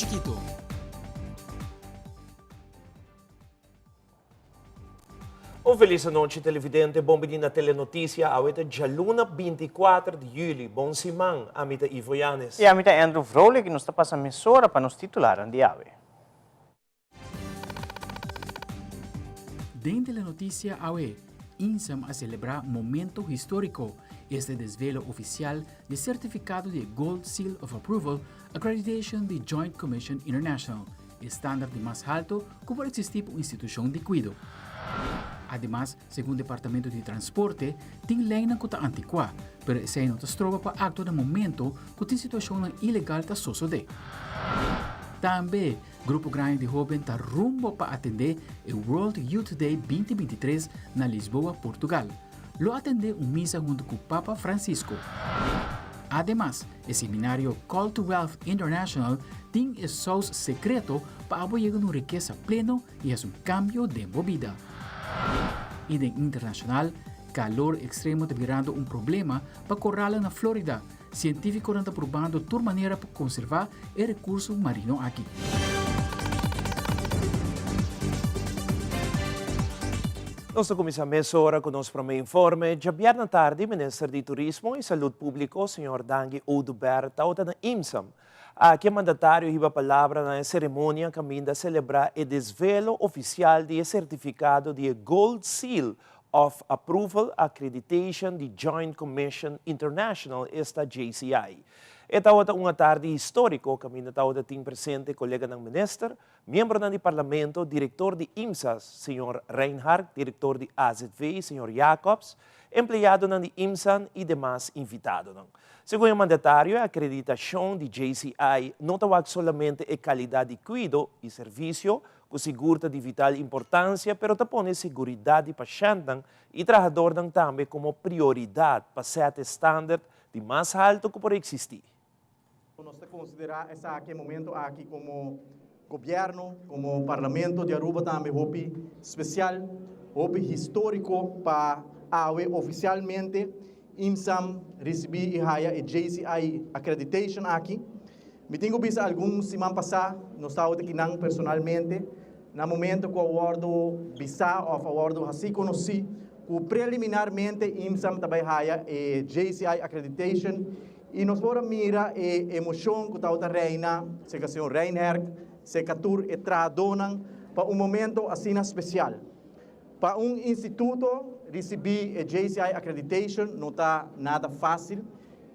chikito. Un felis anochi televidente, bon bini na Telenoticia, awe ta djaluna 24 di juli, bon siman, ami ta Ivo Yanes. I ami ta Andrew Vrolijk i nos ta pasa mesora pa nos titularnan di awe. Den Telenoticia awe, INSEM a celebra momento historico, esta e desvelo oficial di certificado di e Gold Seal of Approval Accreditation di Joint Commission International, e standard di mas halto cu por existi pa un institucion di cuido. Ademas, segun Departamento di Transporte, tin leynan cu ta anticua, pero esey no ta stroba pa actua na momento cu tin situacionnan ilegal ta sosode. Tambe, Grupo grandi di hoben ta rumbo pa atendé e World Youth Day 2023 na Lisboa, Portugal. Lo atendé un misa huntu ku Papa Francisco. Ademas, e seminario Call to Wealth International tin e sous sekreto pa abo yega na un rikesa pleno i hasi un kambio den bo bida. I den internashonal, kalor ekstremo ta birando un problema pa koralnan na Florida. Sientífikonan ta probando tur manera pa konservá e rekurso marino aki. Nos ta kuminsá mesora ku nos promé informe. Djabièrnè tardi Minister di Turismo i Salud Públiko, señor Dangui Oduber, tabata na IMSAM. Aki e mandatario hiba palabra na e seremonia kaminda a selebrá e desvelo ofisial di e sertifikado di e Gold Seal of Approval Accreditation di Joint Commission International, esta JCI. E tabata un atardi historico caminda tabata tin presente coleganan minister, miembronan di Parlamento, director di IMSAS, señor Reinhard, director di AZV, señor Jacobs, empleadonan di IMSAN y demas invitadonan. Segun e mandatario, e acreditacion di JCI no ta wak solamente e calidad di cuido y servicio, ku sigur ta di vital importansia pero ta pone seguridat di pashèntnan i trahadornan tambe komo prioridat pa sèt e standard di mas haltu ku por eksistí. Nos ta konsiderá esaki e momento aki komo gobièrnu, komo Parlamento di Aruba tambe hopi spesial, hopi históriko pa awe ofisialmente IMSAM risibí i haya e JCI accreditation aki. Mi tin ku bisa algun siman pasá nos tabata kinan personalmente na momento ku a wòrdu bisá òf a wòrdu hasí konosí ku preliminarmente IMSAM ta bai haya e JCI accreditation i nos por a mira e emoshon ku tabata reina serka señor Reinherk, serka tur e trahadónan pa un momento asina spesial. Pa un instituto risibí e JCI accreditation no ta nada fásil.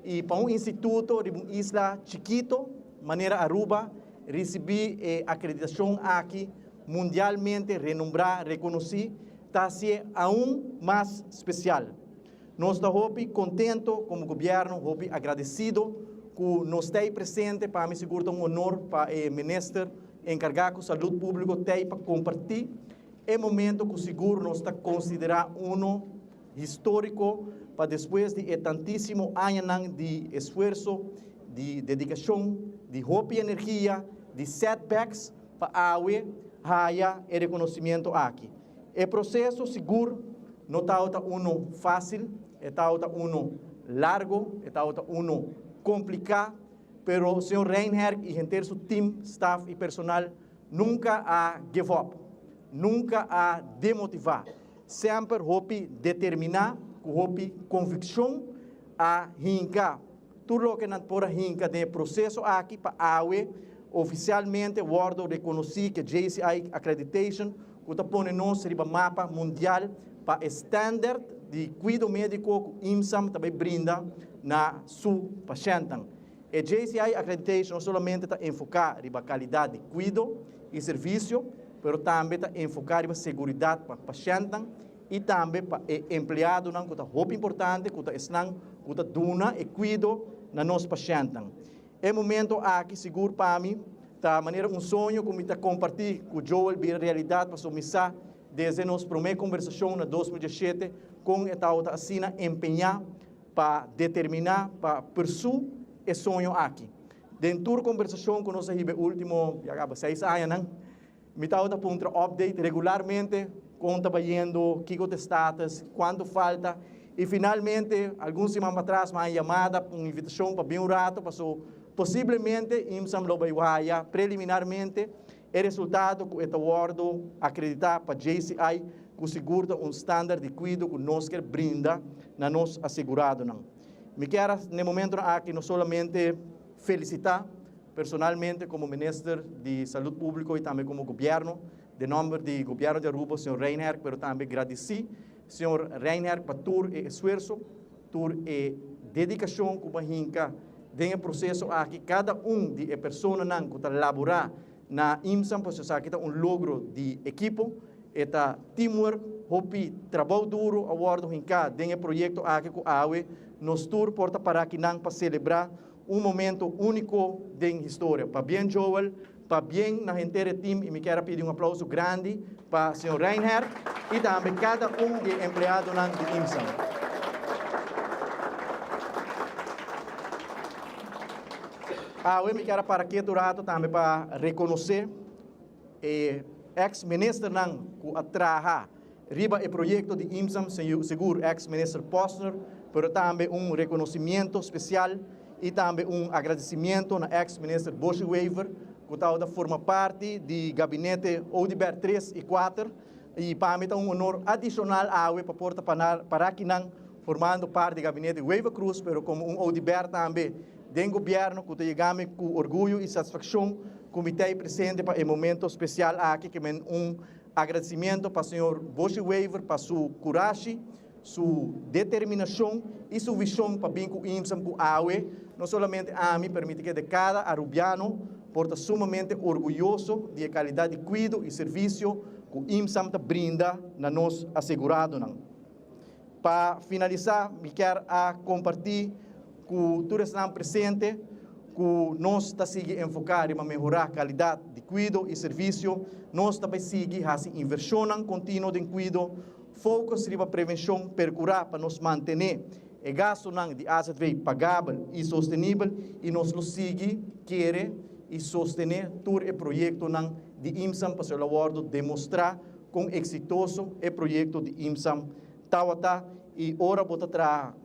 I pa un instituto riba un isla chikito manera Aruba ricibi e acreditacion aki mundialmente renombrá, reconocí, ta hacié aun mas special. Nos ta hopi contento como gobierno, hopi agradecido cu nos ta ei presente, pa mi sigur ta un honor pa e minister encarga cu salud publico ta ei pa comparti e momento cu sigur nos ta considera uno Histórico pa despues di e tantísimo añanan di esfuerso, di dedikashon, di hopi energia, di setbacks pa awe haya e rekonosimiento aki. E proseso sigur no tabata uno fásil, e tabata uno largo, e tabata uno kompliká, pero señor Reinherk i henter su team, staf i personal nunka a give up, nunka a demotivá. Semper hopi determiná ku hopi konvikshon a hinka tur loke nan por a hinka den e proseso aki pa awe ofisialmente wòrdu rekonosí ku e JCI Accreditation ku ta pone nos riba mapa mundial pa e standard di kuido médiko ku IMSAM ta bai brinda na su pashèntnan. E JCI Accreditation no solamente ta enfoká riba kalidat di kuido i servisio, pero tambe ta enfoká riba seguridat pa pashèntnan i tambe pa e empleadonan ku ta hopi importante ku ta esnan ku ta duna e kuido na nos pashèntnan. E momento aki sigur pa mi ta manera un soño ku mi ta kompartí ku Joel bira realidat pasobra mi sa desde nos promé kombersashon na 2017 kon e tabata asina empeñá pa determiná pa pursú e soño aki. Den tur kombersashon ku nos a hiba e último, ya kaba seis añanan, mi tabata puntra update regularmente kon ta bayendo, kiko ta e status, kuantu falta i finalmente algun siman patras mi a haña yamada, un invitashon pa bin un rato paso. Posiblemente IMSAM lo bay waya preliminarmente e resultado cu e ta wordo acredita pa JCI cu sigur ta un standard di cuido cu nos kier brinda na nos aseguradonan. Mi kier a n'e momentonan aki no solamente felicita personalmente como Minister di Salud Publico y tambe como Gobierno den nomber di Gobierno di Aruba señor Reinherk pero tambe gradici señor Reinherk pa tur e esfuerzo, Tur e dedikashon ku bo a hinka den e proseso aki, kada un di e personanan ku ta laborá na IMSAM, pasobra esaki ta un logro di ekipo, e ta teamwork, hopi trabou duru a wòrdu hinká den e proyekto aki ku awe nos tur por ta pará akinan pa selebrá un momento úniko den historia. Pabien Joel, pabien na henter e team i mi kier a pidi un aplauso grandi pa señor Reinhard i tambe kada un di e empleadonan di IMSAM. Awe mi kier a para ketu rato tambe pa rekonosé e ex ministernan ku a traha riba e proyekto di IMSAM, segur ex minister Posner, pero tambe un rekonosimiento spesial i tambe un agradesimiento na ex minister Boshy Wever ku tabata forma parti di gabinete Oduber tres i kuater i pa mi ta un honor adishonal awe pa por ta para akinan formando parti di gabinete Wever Croes pero komo un Oduber tambe den gobierno ku ta yega mi ku orguyo i satisfakshon ku mi ta ei presente pa e momento spesial aki ke men un Agradecimiento pa señor Boshy Wever pa su curashi, su determinacion y su vision pa bin cu IMSAM cu awe no solamente ami pero mi ta kere cada Arubiano por ta sumamente orguyoso di e calidad di cuido y servicio cu IMSAM ta brinda na nos aseguradonan. Pa finalisa mi kier a comparti cu tur esnan presente cu nos ta sigui enfoca riba mehora calidad di cuido y servicio, nos ta bay sigui haci inversionnan continuo den cuido, focus riba prevencion, percura pa nos mantene e gastonan di azv pagabel y sostenibel y nos lo sigui kere y sostene tur e proyectonan di IMSAM pasobra lo wordo demostra Kon eksitoso e proyekto di IMSAM tawata i ora bo ta traha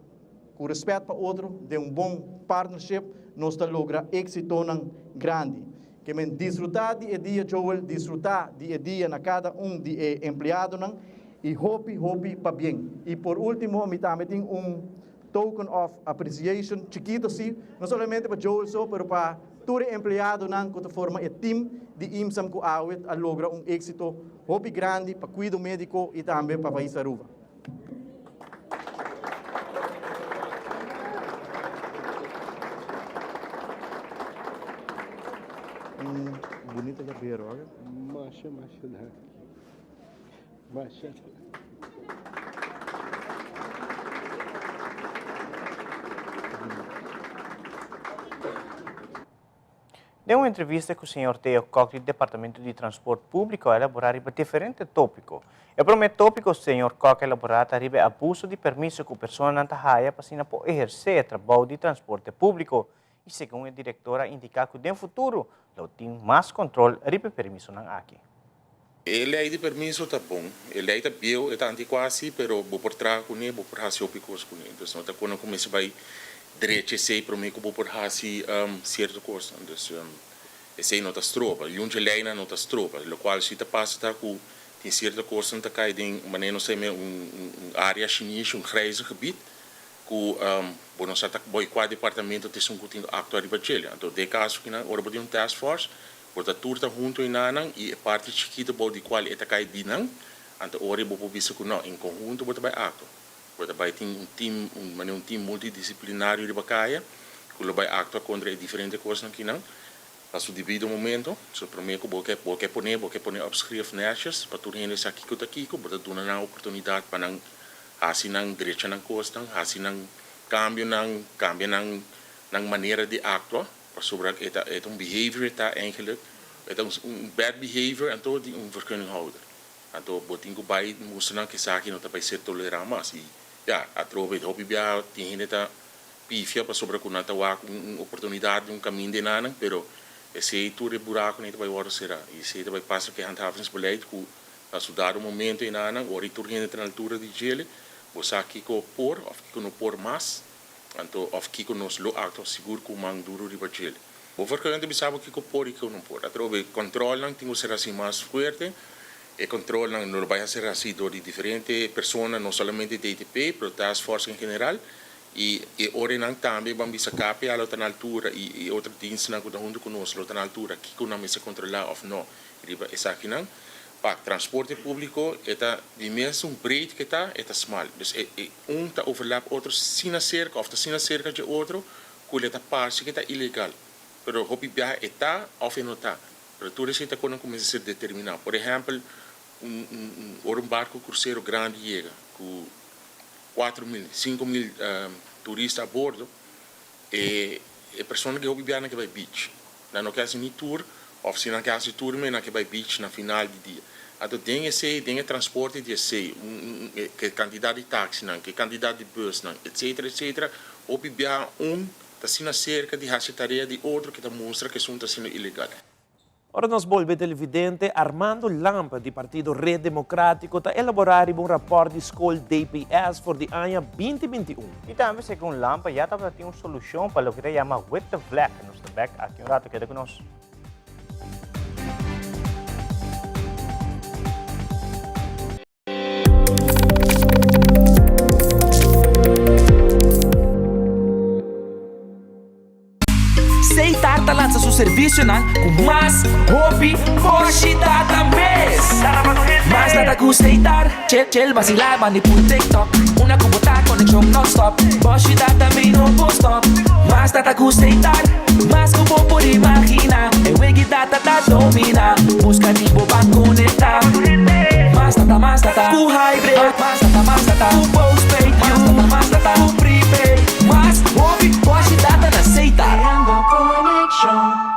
ku rèspèt pa otro den un bon partnership nos ta logra éksitonan grandi. Ke men disfrutá di e dia Joel, disfrutá di e dia na kada un di e empleadonan i hopi hopi pabien. I por último mi tambe tin un token of appreciation chikito si, no solamente pa Joel so pero pa tur e empleadonan ku ta forma e team di IMSAM ku awe a logra un éxito hopi grandi pa kuido médiko i tambe pa pais Aruba. Un bunita yabero, oke? Masha, masha danki. Masha danki. Den un entrevista ku señor Theo Kok di Departamento di Transport Públiko a elaborá riba diferente tópiko. E promé tópiko señor Kok a elaborá ta riba e abuso di permiso ku personanan ta haya pa asina por ehersé e trabou di transporte públiko i segun e direktor a indiká ku den futuro lo tin mas kontrol riba e permisonan aki. E lei di permiso ta bon. E lei ta bieu, e ta anticuá si, pero bo por traha kuné, bo por hasi hopi kos kuné. Entonces no ta kono ku mester bai drecha esei promé ku bo por hasi sierto kosnan. Dus esei no ta stroba. Yunchi leinan no ta stroba. Lokual si ta pasa ta ku tin sierto kosnan ta kai den manera nos ta yama un área shinishi, un grijze gebied, ku bo no sa ta bai kua departamento ta esun ku tin ku aktua riba djele. Anto den e kaso kinan ora bo tin un task force, Bo ta tur ta hunto enanan i e parti chikito bou di kual e ta kai di nan, anto ora bo por bisa ku no, en konhunto bo ta bai aktua. Bo ta bai tin un tim, un manera un tim multidisiplinario riba kaya ku lo bai aktua kontra e diferente kosnan kinan na su debido momento. So promé ku bo ke bo ke pone, bo ke pone op schrift nètjes pa tur hende sa kiko ta kiko, bo ta duna nan oportunidat pa nan hasi nan drecha nan kosnan, hasi nan kambionan, kambia nan nan manera di aktua. Pasobra e ta e ta un behavior e ta eigenlijk e ta un bad behavior anto di un vergunninghouder. Anto bo tin ku bai mustra nan ku esaki no ta bai ser tolerá mas. I ya, atrobe hopi bia tin hende ta pifia pasobra ku nan ta wak un oportunidat di un kaminda enanan, pero esei tur e burakunan ta bai wòrdu será. I esei ta bai pasa ku e handhavingsbeleid ku na su dado momento enanan ora i tur hende ta na altura di djele, bo sa kiko por òf kiko no por mas. Anto of kiko nos lo actua sigur cu man duro riba djele. Bo vergunning ta bisa bo kiko por y kiko no por. Atrobe controlnan tin cu ser haci mas fuerte. E controlnan no lo bay a ser haci door di diferente persona, no solamente DTP, pero Task Force en general. Y e orenan tambe ban bisa KPA lo ta na altura y e otro dienstnan cu ta hunto cu nos lo ta na altura kiko nan mester controla of no riba esakinan. Pa transporte publico e ta di mes un breed ke ta, e ta smal. Dus e e un ta overlap otro sina cerca of ta sina cerca dje otro cu le ta parce ke ta ilegal. Pero hopi biaha e ta of e no ta. Pero tur esey ta conan cu mester ser determina. Por ehempel, un un un ora un barco crucero grandi yega cu 4000, 5000 turista a bordo, e e persona ke hopi biaha nan ke bay beach. Nan no ke hasi ni tour of si nan ke hasi tour me nan ke bai beach na final di dia. Anto den esey, den e transporte di esey, un un ke kantidat di taxinan, ke kantidat di busnan, etcetera etcetera, hopi biaha un ta asina serka di hasi tarea di otro ke ta mustra ke esun ta haciendo ilegal. Ora nos bolbe televidente, Armando Lampe di partido Red Democratico ta elabora riba un raport di skol DPS for di aña 2021. I tambe segun Lampe ya tabata tin un solushon pa loke ta yama witte vlek. Nos ta bek aki un rato, keda ku nos. Seitar ta lansa su servisionan ku mas hopi boshi data mes. Mas data ku Seitar, chel chel basila bandi pul TikTok. Una ku bo ta konekshon non-stop, boshi data mi no por stop. Mas data ku Seitar, mas ku bo por imagina. E wegi data ta domina, buska di bo ban konekta. Mas data, mas data ku hybrid, mas data, mas data ku postpaid, mas data, mas data ku prepaid. Mas hopi boshi data na Seitar. Creando conexion.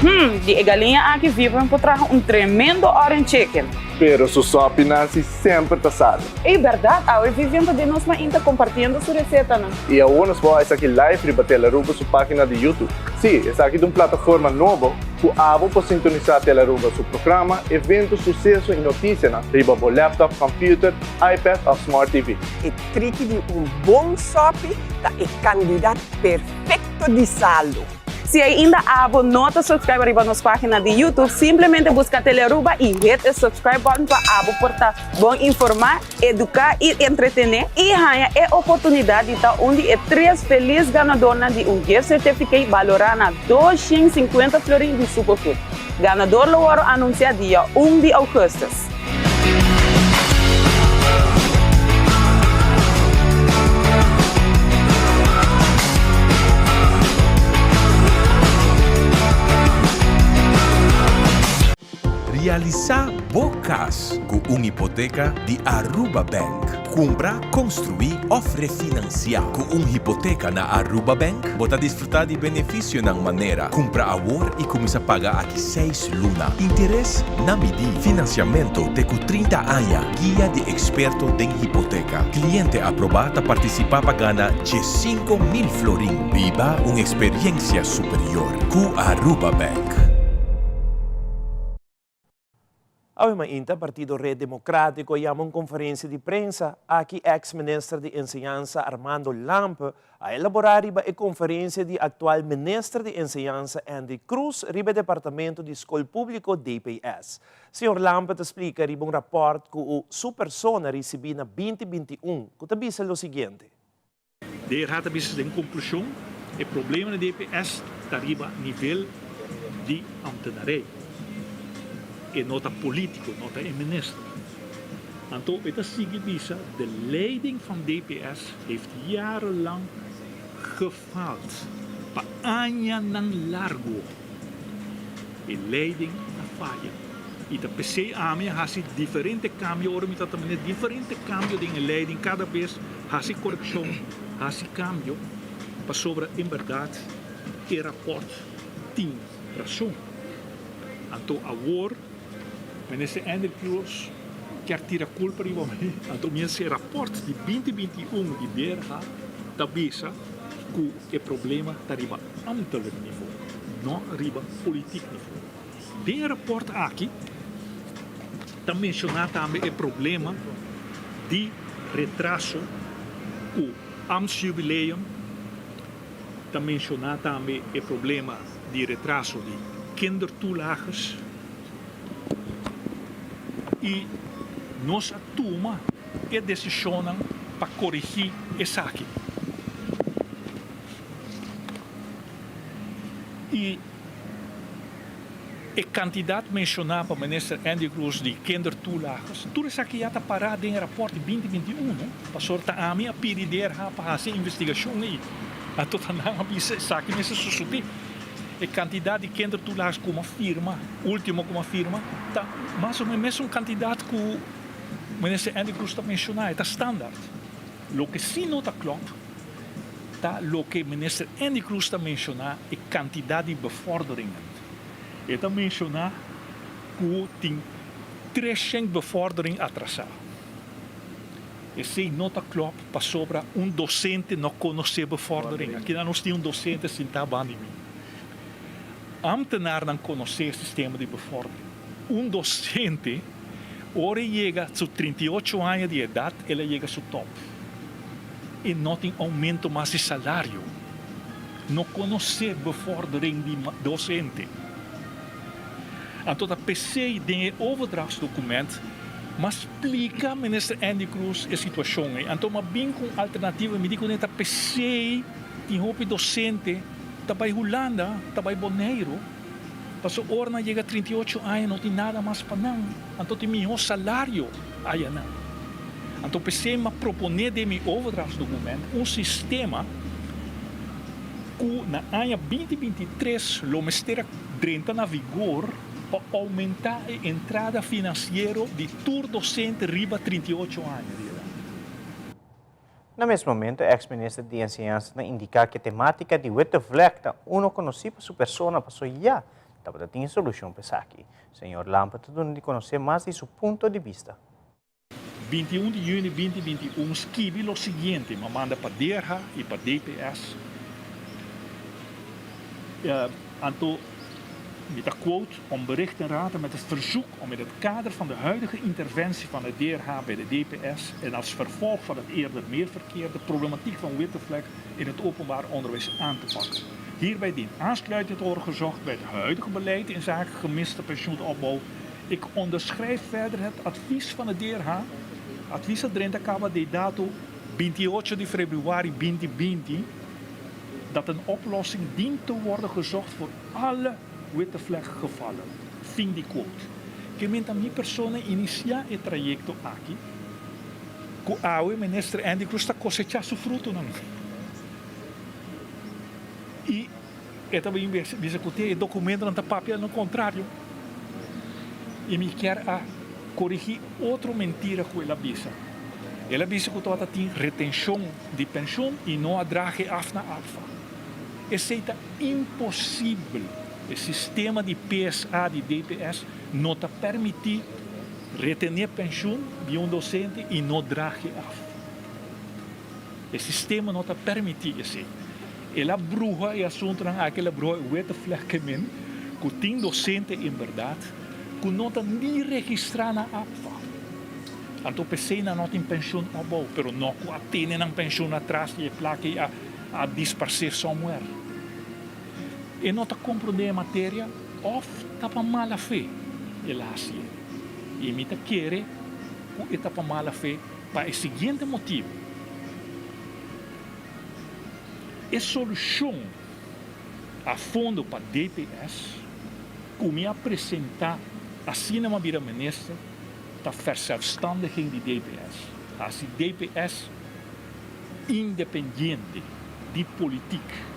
Hmm, di e galiña aki Vivian por traha un tremendo orange chicken. Pero su sopi Nancy semper ta sali. Ey berdad, awe Vivian ta den nos mainta compartiendo su recetanan. Y awor nos por esaki live riba Telaruba su pagina di YouTube. Sí, esaki ta un plataforma nobo cu abo por sintonisa Telaruba su programa, evento, suceso y noticianan riba bo laptop, computer, iPad of Smart TV. E triki di un bon sòpi ta e kandidat perfekto di salu. Si ainda abo no ta subscribe riba nos pagina di YouTube, simplemente buska Telearuba y hit e subscribe button pa abo por ta bon informa, educa y entretene y haña e oportunidad di ta un di e tres feliz ganadornan di un gift certificate balora na 250 florin di Superfood. Ganador lo wòrdu anuncia dia un di augustus. Realisá bo kas ku un hipoteka di Aruba Bank. Kumpra, konstruí òf refinansiá. Ku un hipoteka na Aruba Bank, bo ta disfrutá di benefisionan manera, kumpra awor i kuminsá paga aki seis luna, interes na midí, finansiamentu te ku 30 aña, guia di eksperto den hipoteka. Kliente aprobá ta partisipá pa gana 15,000 florin. Biba un eksperiensia superior ku Aruba Bank. Awe mainta Partido Red Democratico a yama un conferencia di prensa. Aki ex minister di Enseñansa Armando Lampe a elabora riba e conferencia di actual minister di Enseñansa Endy Croes riba e departamento di Scol Publico DPS. Señor Lampe ta splica riba un rapport cu su persona ricibi na 2021 cu ta bisa lo siguiente. De Raad ta bisa den konklushon, e problema na DPS ta riba nivel di ambtenarij. E no ta politico, no ta e minister. Anto e ta sigui bisa, de leiding van DPS heeft jarenlang gefaald. Pa añanan largo e leiding a faya. I ta p'esei ami a hasi diferente kambio ora mi ta ta manera diferente kambio den e leiding kada bes hasi korekshon, hasi kambio pasobra en bèrdat e rapòrt tin rason. Anto awor Minister Andry Croes kier tira kulpa riba mi, anto mi a si e rapòrt di 2021 di BRH ta bisa ku e problema ta riba ambtelijk nivo, no riba politiek nivo. Den e raport aki. Ta menshoná tambe e problema di retraso ku ambtsjubileum. Ta menshoná tambe e problema di retraso di kindertoelages. I nos a tuma e desishonnan pa korigí esaki. I e kantidat menshoná pa Minister Endy Croes di kindertoelages, tur esaki ya ta pará den e rapòrt di binti 21, pasobra ta ami a pidi DRH pa hasi e investigashon ei. Anto ta nan a bisa esaki mester sosodé. E kantidat di kindertoelages ku a firma, último ku a firma, ta mas o menos mesun kantidat ku Minister Endy Croes ta menshoná, e ta standaard. Loke sí no ta klòp ta loke Minister Endy Croes ta menshoná, e kantidat di bevorderingen. E ta menshoná ku tin 300 bevordering atrasá. Esei no ta klòp pasobra un dosente no konosé bevordering. Akinan nos tin un dosente sintá banda di mi. Ámtenarnan konosé e sistema di bevordering. Un dosente ora e yega su 38 aña di edat el a yega su tòp. E no tin oumento mas di salario. No konosé bevordering di dosente. Anto ta p'esei den e overdrachtsdocument m'a splica Minister Endy Croes e situacion ei. Anto m'a bin cu un alternativa, mi di cu ne ta p'esei tin hopi docente ta bay Hulanda, ta bay Boneiru, pasobra ora nan yega 38 aña no tin nada mas pa nan, anto tin miho salario ayanan. Anto p'esei m'a propone den mi overdrachtsdocument un sistema cu na aña 2023 lo mester a drenta na vigor pa oumentá e entrada finansiero di tur dosente riba 38 aña di edat. Na mes momento e ex minister di Enseñansa ta indiká ku e temátika di witte vlek ta uno konosí pa su persona paso ya tabata tin solushon pa esaki. Señor Lampe ta duna di konosé mas di su punto di bista. 21 di juni 2021 skibi lo siguiente, m'a manda pa DRH y pa DPS, anto mi ta quote, Om bericht en raad met het verzoek om in het kader van de huidige interventie van het DRH bij de DPS en als vervolg van het eerder meer verkeer de problematiek van witte vlek in het openbaar onderwijs aan te pakken. Hierbij dient aansluiting te worden gezocht bij het huidige beleid in zaken gemiste pensioenopbouw. Ik onderschrijf verder het advies van het DRH, advies a drenta caba di dato 28 di februari 2020, dat een oplossing dient te worden gezocht voor alle witte vlek gevallen. Fin di quote. Ke men ta mi persona inicia e trayecto aki, cu awe Minister Endy Croes ta cosecha su frutonan. Y E ta bin bisa cu te e documentonan ta papia lo contrario. Y mi kier a corigi otro mentira cu el a bisa. El a bisa cu tabata tin retencion di pensioen y no a draag e af na APFA. Esey ta imposibel. E sistema di PSA di DPS no ta permiti retene pensioen di un docente y no draag e af. E sistema no ta permiti esey. El a bruha e asuntonan aki, el a bruha e witte vlekkemen ku tin dosente en bèrdat ku no ta ni registrá na APFA. Anto p'esei nan no tin penshun opbou, pero no ku a tene nan penshun atras i e plaka ei a disparsé somewhere. E no ta komprondé e materia òf ta pa mala fe el a hasié. I mi ta kere ku e ta pa mala fe pa e siguiente motibu. E solushon a fondo pa DPS ku mi a presentá asina mi a bira minister ta verzelfstandiging di DPS. Hasi DPS independiente di politik.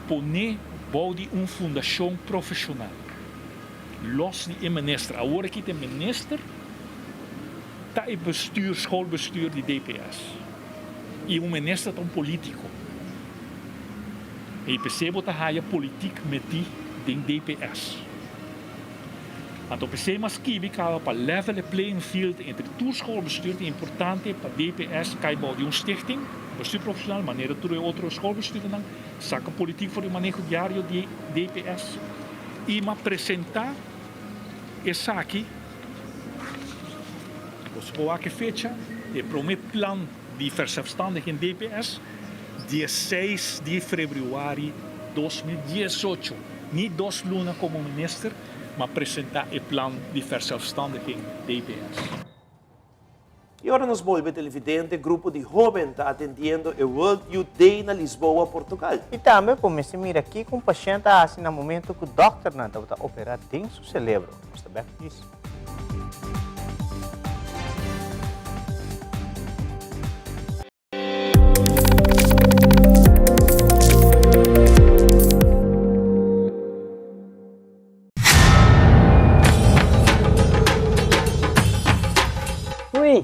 Pone bou di un fundashon profeshonal. Los di e minister. Awor aki ta e minister ta e bestuur, schoolbestuur di DPS. Y un minister ta un politico. Y p'esey bo ta haya politik meti den DPS. Anto p'esey mas skibi caba pa level e playing field entre tur schoolbestuur ta importante pa DPS cay bao di un stichting, bestuur profesional, manera tur e otro schoolbestuurnan, saca politik for di maneho diario di DPS y ma presenta esaki. Boso por wak e fecha, e prome plan di verzelfstandiging DPS, diesseis di februari 2018. Ni dos luna komo minister, m'a presenta e plan di verzelfstandiging DPS. Y ora nos bolbe televidente, grupo di hoben ta atendiendo e World Youth Day na Lisboa, Portugal. Y tambe bo mester mira kico un pashent a haci na momento cu dokternan tabata opera den su celebro. Nos ta bek djis. Ui!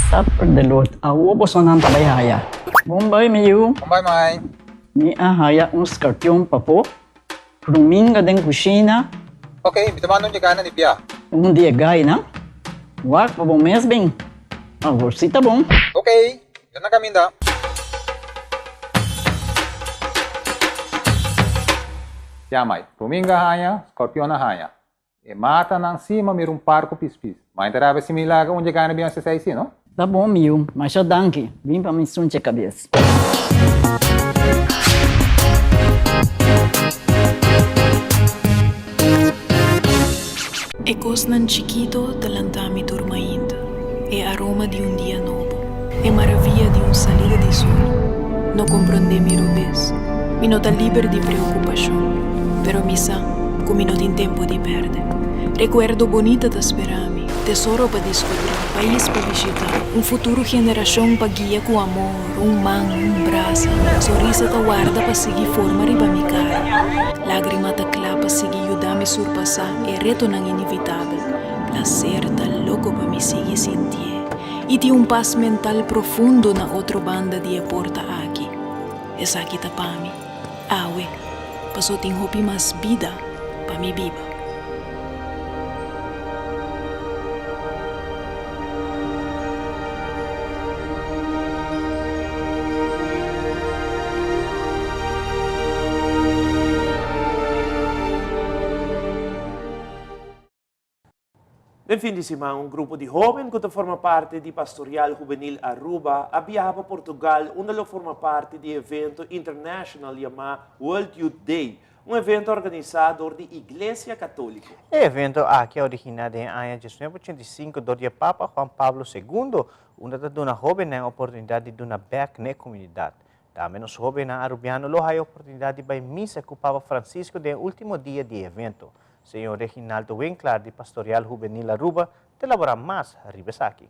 Supper de lot. Awo bosonan ta bai haya. Bon bai mi yu. Bon bai mai. Mi a haya un skarpion papo. Ruminga den kushina. Ok, mi ta manda un dje na di bia. Un di e gainan. Wak pa bo mes bin. Awor si ta bon. Ok, mi ta na kaminda. Ya mai, ruminga haña, skorpion a haña. E matanan si ma mira un par ku pispis. Mai ta rabia si mi laga un dje gana bin hasi esei si, no? Ta bon mi yu, masha danki. Bin pa mi sunche kabes. E kosnan chikito ta lanta mi tur mainta, e aroma di un dia nobo, e maravia di un salida di sol. No komprondé mi robes, mi no ta liber di preokupashon, pero mi sa ku mi no tin tempu di pèrdè. Rekuerdo bonita ta spera mi, tesoro pa diskubrí, pais pa bishitá, un futuro generashon pa guia ku amor, un man, un brasa, sonrisa ta warda pa sigui forma riba mi kara, lágrima ta kla pa sigui yuda mi surpasá e retonan inevitabel, plaser ta loko pa mi sigui sintié i tin un pas mental profundo na otro banda di e porta aki. Esaki ta pa mi, awe, paso tin hopi mas bida pa mi biba. Den fin di siman un grupo di hoben cu ta forma parti di Pastorial Juvenil Aruba a biaha pa Portugal unda lo forma parti di evento international yama World Youth Day, un evento organisa dor di Iglesia Catolico. E evento aki a origina den e aña 1985 dor di e Papa Juan Pablo Segundo unda ta duna hobennan e oportunidad di duna bek n'e comunidad. Tambe nos hóbennan arubiano lo haya oportunidat di bai misa ku Papa Francisco den e último dia di e evento. Señor Reginaldo Winklaar di Pastorial Hubenil Aruba ta elaborá mas riba esaki.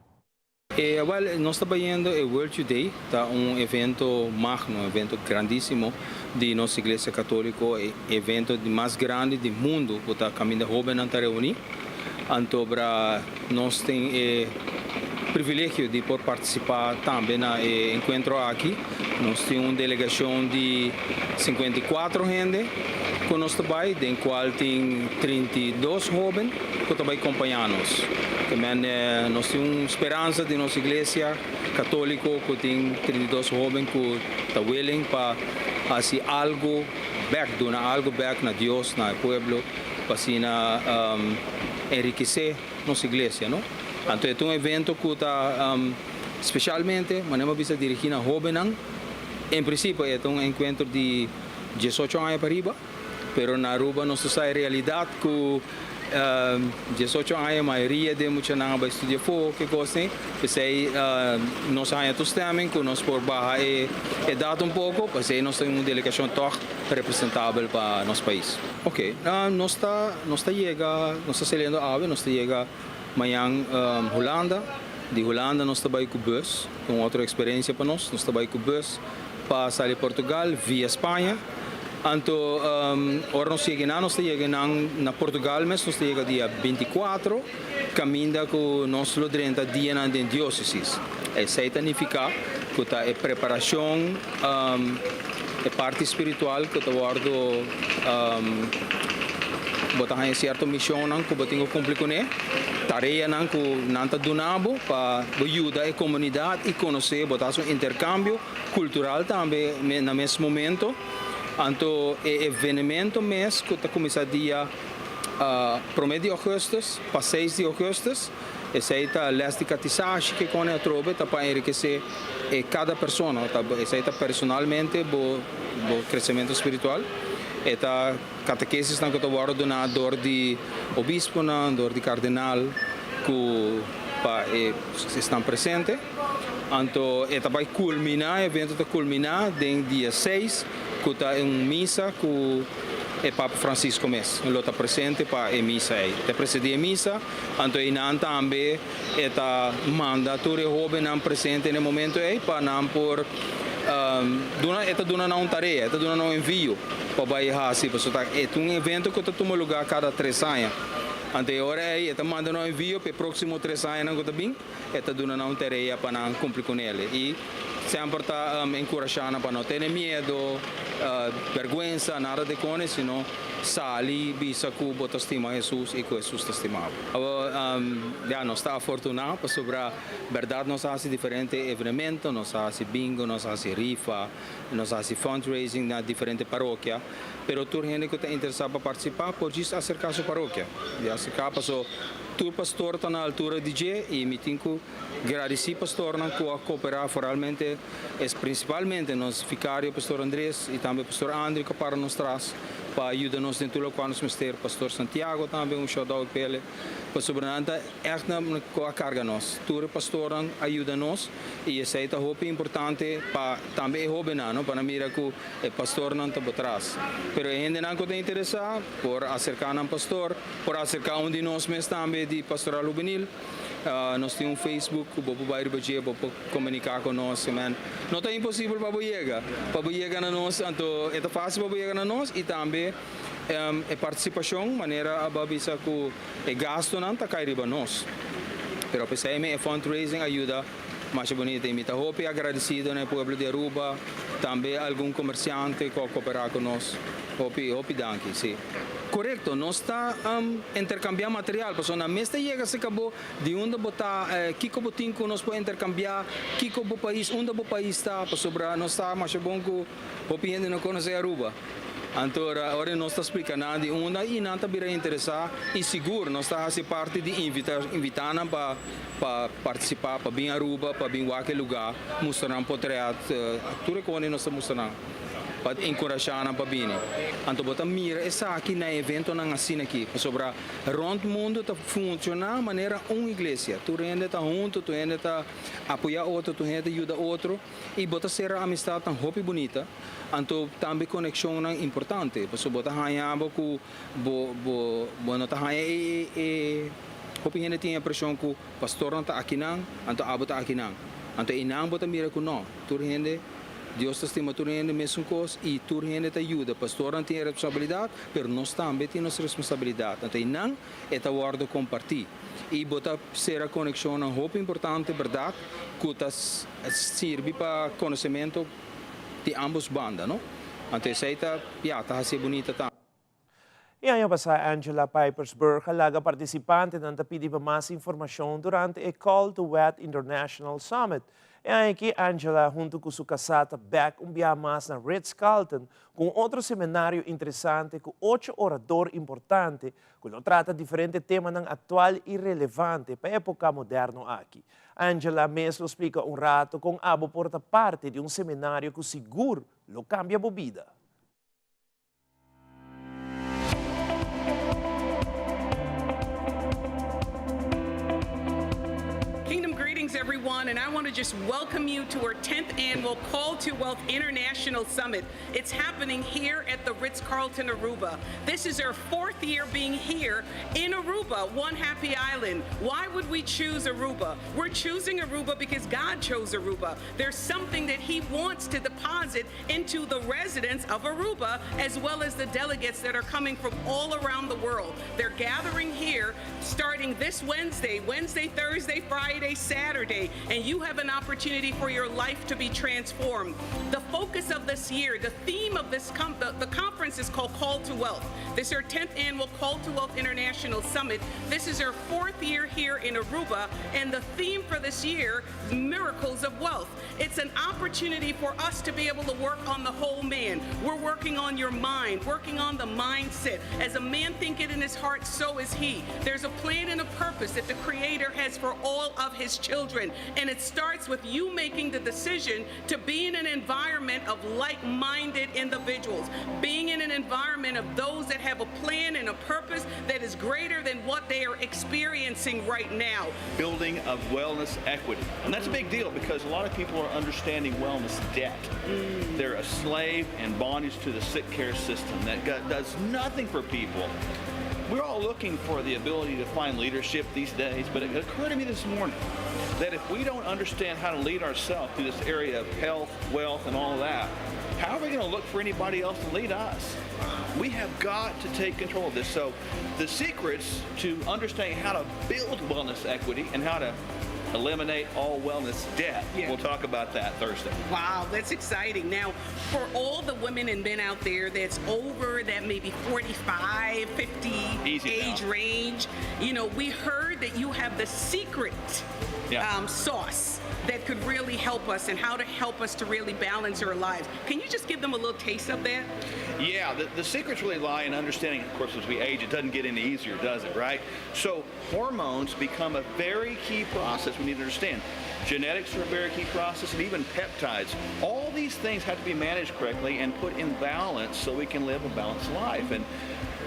E wèl, nos ta bayendo e World Youth Day, ta un evento magno, un evento grandísimo di nos Iglesia Katóliko, e evento di mas grandi di mundu ku ta kaminda hóbennan ta reuní. Anto bra nos tin e privilegio di por partisipá tambe na e enkuentro aki. Nos tin un delegashon di 54 hende ku nos ta bai, den kual tin 32 hóben ku ta bai kompañá nos. Te men nos tin un speransa di nos iglesia katóliko ku tin 32 hóben ku ta willing pa hasi algu bèk, duna algu bèk na Dios, na e pueblo. pa asina enrikesé nos iglesia, no? Anto e ta un evento ku ta spesialmente, manera mi a bisa, dirigí na hóbennan. En prinsipio e ta un enkuentro di diesocho aña pa riba, pero na Aruba nos ta sa e realidat ku diesocho aña mayoria di e muchanan a bai studia afó, ke kos ei. P'esei nos a haña toestemming ku nos por baha e edat un poko, p'esei nos tin un delegashon tòg representabel pa nos pais. Ok, nos ta nos ta yega, nos ta saliendo awe, nos ta yega mañan Hulanda, di Hulanda nos ta bai ku bus, un otro eksperensia pa nos, nos ta bai ku bus pa sali Portugal via Spaña, anto ora nos yega einan nos ta yega einan na Portugal mes, nos ta yega dia 24, kaminda ku nos lo drenta dianan den diosesis, esei ta nifiká ku ta e preparashon. E parti spiritual ku ta wòrdu bo ta haña sierto mishonnan ku bo tin ku kumpli kuné, tareanan ku nan ta duna bo pa bo yuda e komunidat i konosé, bo ta hasi un interkambio kultural tambe na mes momento. Anto e evenemento mes ku ta kuminsá dia promé di ougùstùs pa seis di ougùstùs, esei ta lès di katisashi ke kone atrobe ta pa enrikesé e kada persona, ta esei ta personalmente bo bo kresementu spiritual. E ta katekesisnan ku ta wòrdu duná dor di obisponan, dor di kardenal ku pa e esnan presente. Anto e ta bai kulminá, e evento ta kulminá den dia seis ku ta un misa ku e Papa Francisco mes lo ta presente pa e misa ei. Ta presidí e misa, anto einan tambe e ta manda tur e hóbennan presente na e momento ei pa nan por duna, e ta duna nan un tarea, e ta duna nan un envio pa bai hasi, pasobra ta e ta un evento ku ta tuma lugá kada tres aña. Anto e ora ei e ta manda nan un envio pa e próksimo tres añanan ku ta bin. E ta duna nan un tarea pa nan cumpli cu nel. Y semper ta encurasha nan pa no tene miedo, berguensa, nada de cone, sino sali bisa cu bo ta stima Jesus y cu Jesus ta stima bo. Awor, ya, nos ta afortuna pasobra berdad nos a haci diferente evenemento, nos a haci bingo, nos a haci rifa, nos a haci fundraising na diferente parokia, pero tur hende cu ta interesa pa participa por djis acerca su parokia, di acerca paso. Tur pastor ta na altura di dje y mi tin cu gradici pastornan cu a coopera foralmente, es principalmente nos vicario pastor Andres y tambe pastor Andri cu a para nos tras pa yuda nos den tur locual nos mester, pastor Santiago tambe un shout out p'ele, pasobra nan ta echt na cu a carga nos. Tur e pastornan a yuda nos y esey ta hopi importante pa tambe e hobennan no, pa nan mira cu e pastornan ta bo tras. Pero e hendenan cu ta interesa por acerca nan pastor. Por aserká un di nos mes tambe di Pastoral Hubenil. Nos tin un Facebook ku bo por bai riba dje, bo por komuniká ku nos. Amen. No ta imposibel pa bo yega, pa bo yega na nos, anto e ta fásil pa bo yega na nos i tambe e partisipashon, manera a bo a bisa ku e gastunan ta kai riba nos. Pero apesar e fundraising a yuda masha bunita i mi ta hopi agradesido na e pueblo di Aruba, tambe algun komersiante ku a koperá ku nos. Hopi, hopi danki, si. Korekto, nos ta interkambiá material, pasobra nan mes ta yega serka bo di unda bo ta, kiko bo tin ku nos por interkambiá, kiko bo pais, unda bo pais ta, pasobra nos sa masha bon ku hopi hende no konosé Aruba. Anto ora nos ta splika nan di unda i nan ta bira interesá i sigur nos ta hasi parti di invita invitá nan pa pa partisipá, pa bin Aruba, pa bin wak e lugá, mustra nan potret, tur e kos nos ta mustra nan. pa enkurashá nan pa bini. Anto bo ta mira esaki na e eventonan asina aki, pasobra rònt mundu ta funshoná manera un iglesia. Tur hende ta huntu, tur hende ta apoyá otro, tur hende ta yuda otro i bo ta sera amistatnan hopi bunita, anto tambe konekshonnan importante, pasobra bo ta haña bo ku bo bo bo no ta haña e e hopi hende tin e impreshon ku pastornan ta akinan, anto abo ta akinan. Anto einan bo ta mira ku no, tur hende. Dios ta stima tur hende mesun kos i tur hende ta yuda. Pastornan tin e responsabilidat, pero nos tambe tin nos responsabilidat. Anto einan e ta wòrdu kompartí. I bo ta sera konekshonnan hopi importante, bèrdat, ku ta sirbi pa konosementu di ámbos banda, no? Anto esei ta, ya, ta hasié bunita tambe. E aña pasá Angela Pipersburg a laga partisipantenan ta pidi pa mas informashon durante e Call to Wet International Summit. E aña aki Angela huntu ku su kasá ta bèk un biaha mas na Ritz-Carlton ku un otro seminario interesante ku ocho orador importante ku lo trata diferente temanan aktual i relevante pa e epoka moderno aki. Angela mes lo splika un rato kon abo por ta parti di un seminario ku sigur lo kambia bo bida. Kingdom greetings, everyone, and I want to just welcome you to our 10th annual Call to Wealth International Summit. It's happening here at the Ritz Carlton Aruba. This is our fourth year being here in Aruba, one happy island. Why would we choose Aruba? We're choosing Aruba because God chose Aruba. There's something that He wants to deposit into the residents of Aruba, as well as the delegates that are coming from all around the world. They're gathering here starting this Wednesday, Wednesday, Thursday, Friday, Saturday, and you have an opportunity for your life to be transformed. The focus of this year, the theme of this the, the conference is called Call to Wealth. This is our 10th annual Call to Wealth International Summit. This is our fourth year here in Aruba, and the theme for this year, Miracles of Wealth. It's an opportunity for us to be able to work on the whole man. We're working on your mind, working on the mindset. As a man thinketh in his heart, so is he. There's a plan and a purpose that the Creator has for all of his children. And it starts with you making the decision to be in an environment of like minded individuals, being in an environment of those that have a plan and a purpose that is greater than what they are experiencing right now. Building of wellness equity. And that's a big deal because a lot of people are understanding wellness debt. They're a slave and bondage to the sick care system that does nothing for people. We're all looking for the ability to find leadership these days, but it occurred to me this morning that if we don't understand how to lead ourselves through this area of health, wealth, and all that, how are we going to look for anybody else to lead us? We have got to take control of this. So, the secrets to understanding how to build wellness equity and how to eliminate all wellness debt. Yeah. We'll talk about that Thursday. Wow, that's exciting. Now, for all the women and men out there that's over that maybe 45, 50 Easy age now. range, you know, we heard that you have the secret Yeah. um, sauce that could really help us and how to help us to really balance our lives. Can you just give them a little taste of that? Yeah, the, the secrets really lie in understanding, of course, as we age, it doesn't get any easier, does it, right? So hormones become a very key process we need to understand. Genetics are a very key process, and even peptides. All these things have to be managed correctly and put in balance so we can live a balanced life. And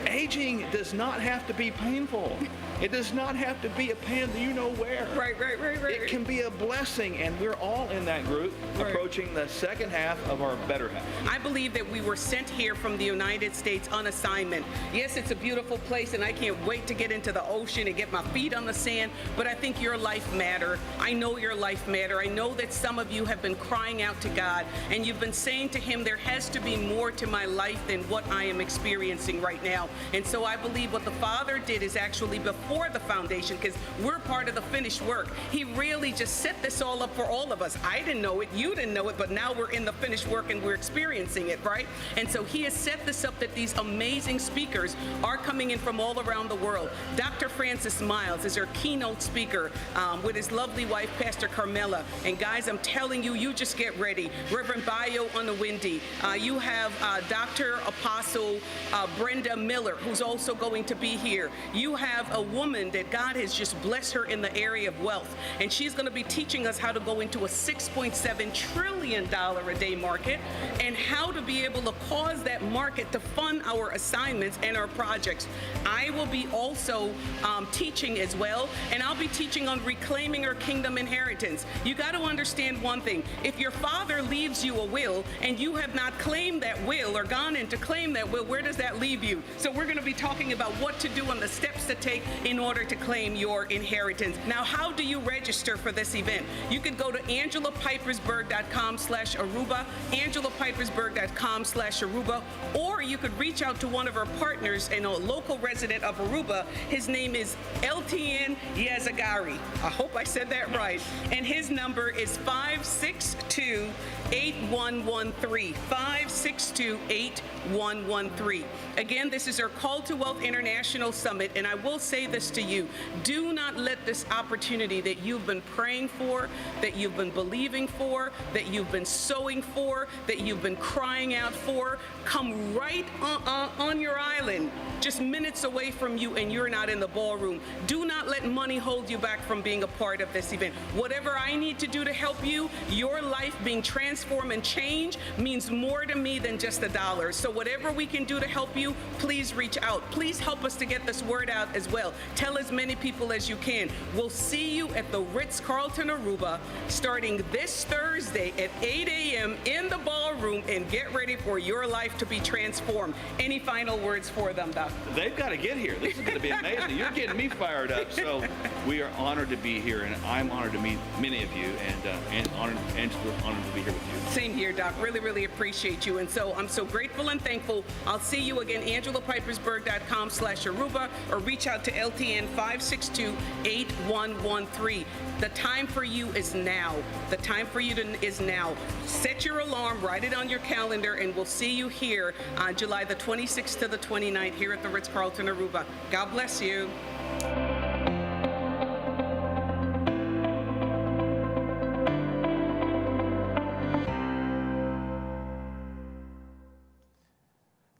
aging does not have to be painful. It does not have to be a pain in the you know where. Right, right, right, right. It can be a blessing, and we're all in that group approaching the second half of our better half. I believe that we were sent here from the United States on assignment. Yes, it's a beautiful place, and I can't wait to get into the ocean and get my feet on the sand, but I think your life matter. I know your life matter. I know that some of you have been crying out to God, and you've been saying to him, there has to be more to my life than what I am experiencing right now. And so I believe what the Father did is actually before the foundation, because we're part of the finished work. He really just set this all up for all of us. I didn't know it, you didn't know it, but now we're in the finished work and we're experiencing it, right? And so he has set this up that these amazing speakers are coming in from all around the world. Dr. Francis Myles is our keynote speaker um, with his lovely wife, Pastor Carmela. And guys, I'm telling you, you just get ready. Reverend Bayo Onawindi. Uh, you have uh, Dr. Apostle uh, Brenda Miller, who's also going to be here. You have a woman that God has just blessed her in the area of wealth, and she's going to be teaching us how to go into a $6.7 trillion a day market and how to be able to cause that market to fund our assignments and our projects. I will be also um, teaching as well, and I'll be teaching on reclaiming our kingdom inheritance. You got to understand one thing if your father leaves you a will and you have not claimed that will or gone in to claim that will, where does that leave you? So we're going to be talking about what to do and the steps to take in order to claim your inheritance. Now, how do you register for this event? You could go to angelapipersberg.com slash Aruba, angelapipersberg.com slash Aruba, or you could reach out to one of our partners and a local resident of Aruba. His name is LTN Yazagari. I hope I said that right. And his number is 562 8113. 562 8113. Again, this is our Call to Wealth International Summit, and I will say this to you do not let this opportunity that you've been praying for, that you've been believing for, that you've been sowing for, that you've been crying out for, come right on, on, on your island, just minutes away from you, and you're not in the ballroom. Do not let money hold you back from being a part of this event. Whatever I need to do to help you, your life being transformed and changed means more to me than just a dollar. So, whatever we can do to help you, please reach out. Please help us to get this word out as well. Tell as many people as you can. We'll see you at the Ritz Carlton Aruba starting this Thursday at 8 a.m. in the ballroom and get ready for your life to be transformed. Any final words for them, Doc? They've got to get here. This is going to be amazing. You're getting me fired up. So we are honored to be here, and I'm honored to meet many of you, and, uh, and honored, Angela, honored to be here with you. Same here, Doc. Really, really appreciate you. And so I'm so grateful and thankful. I'll see you again, angelapipersberg.com slash Aruba, or reach out to LTN 562-8113. The time for you is now. The time for you to, is now. Set your alarm, write it on your calendar, and we'll see you here on July the 26th to the 29th here at the Ritz-Carlton Aruba. God bless you.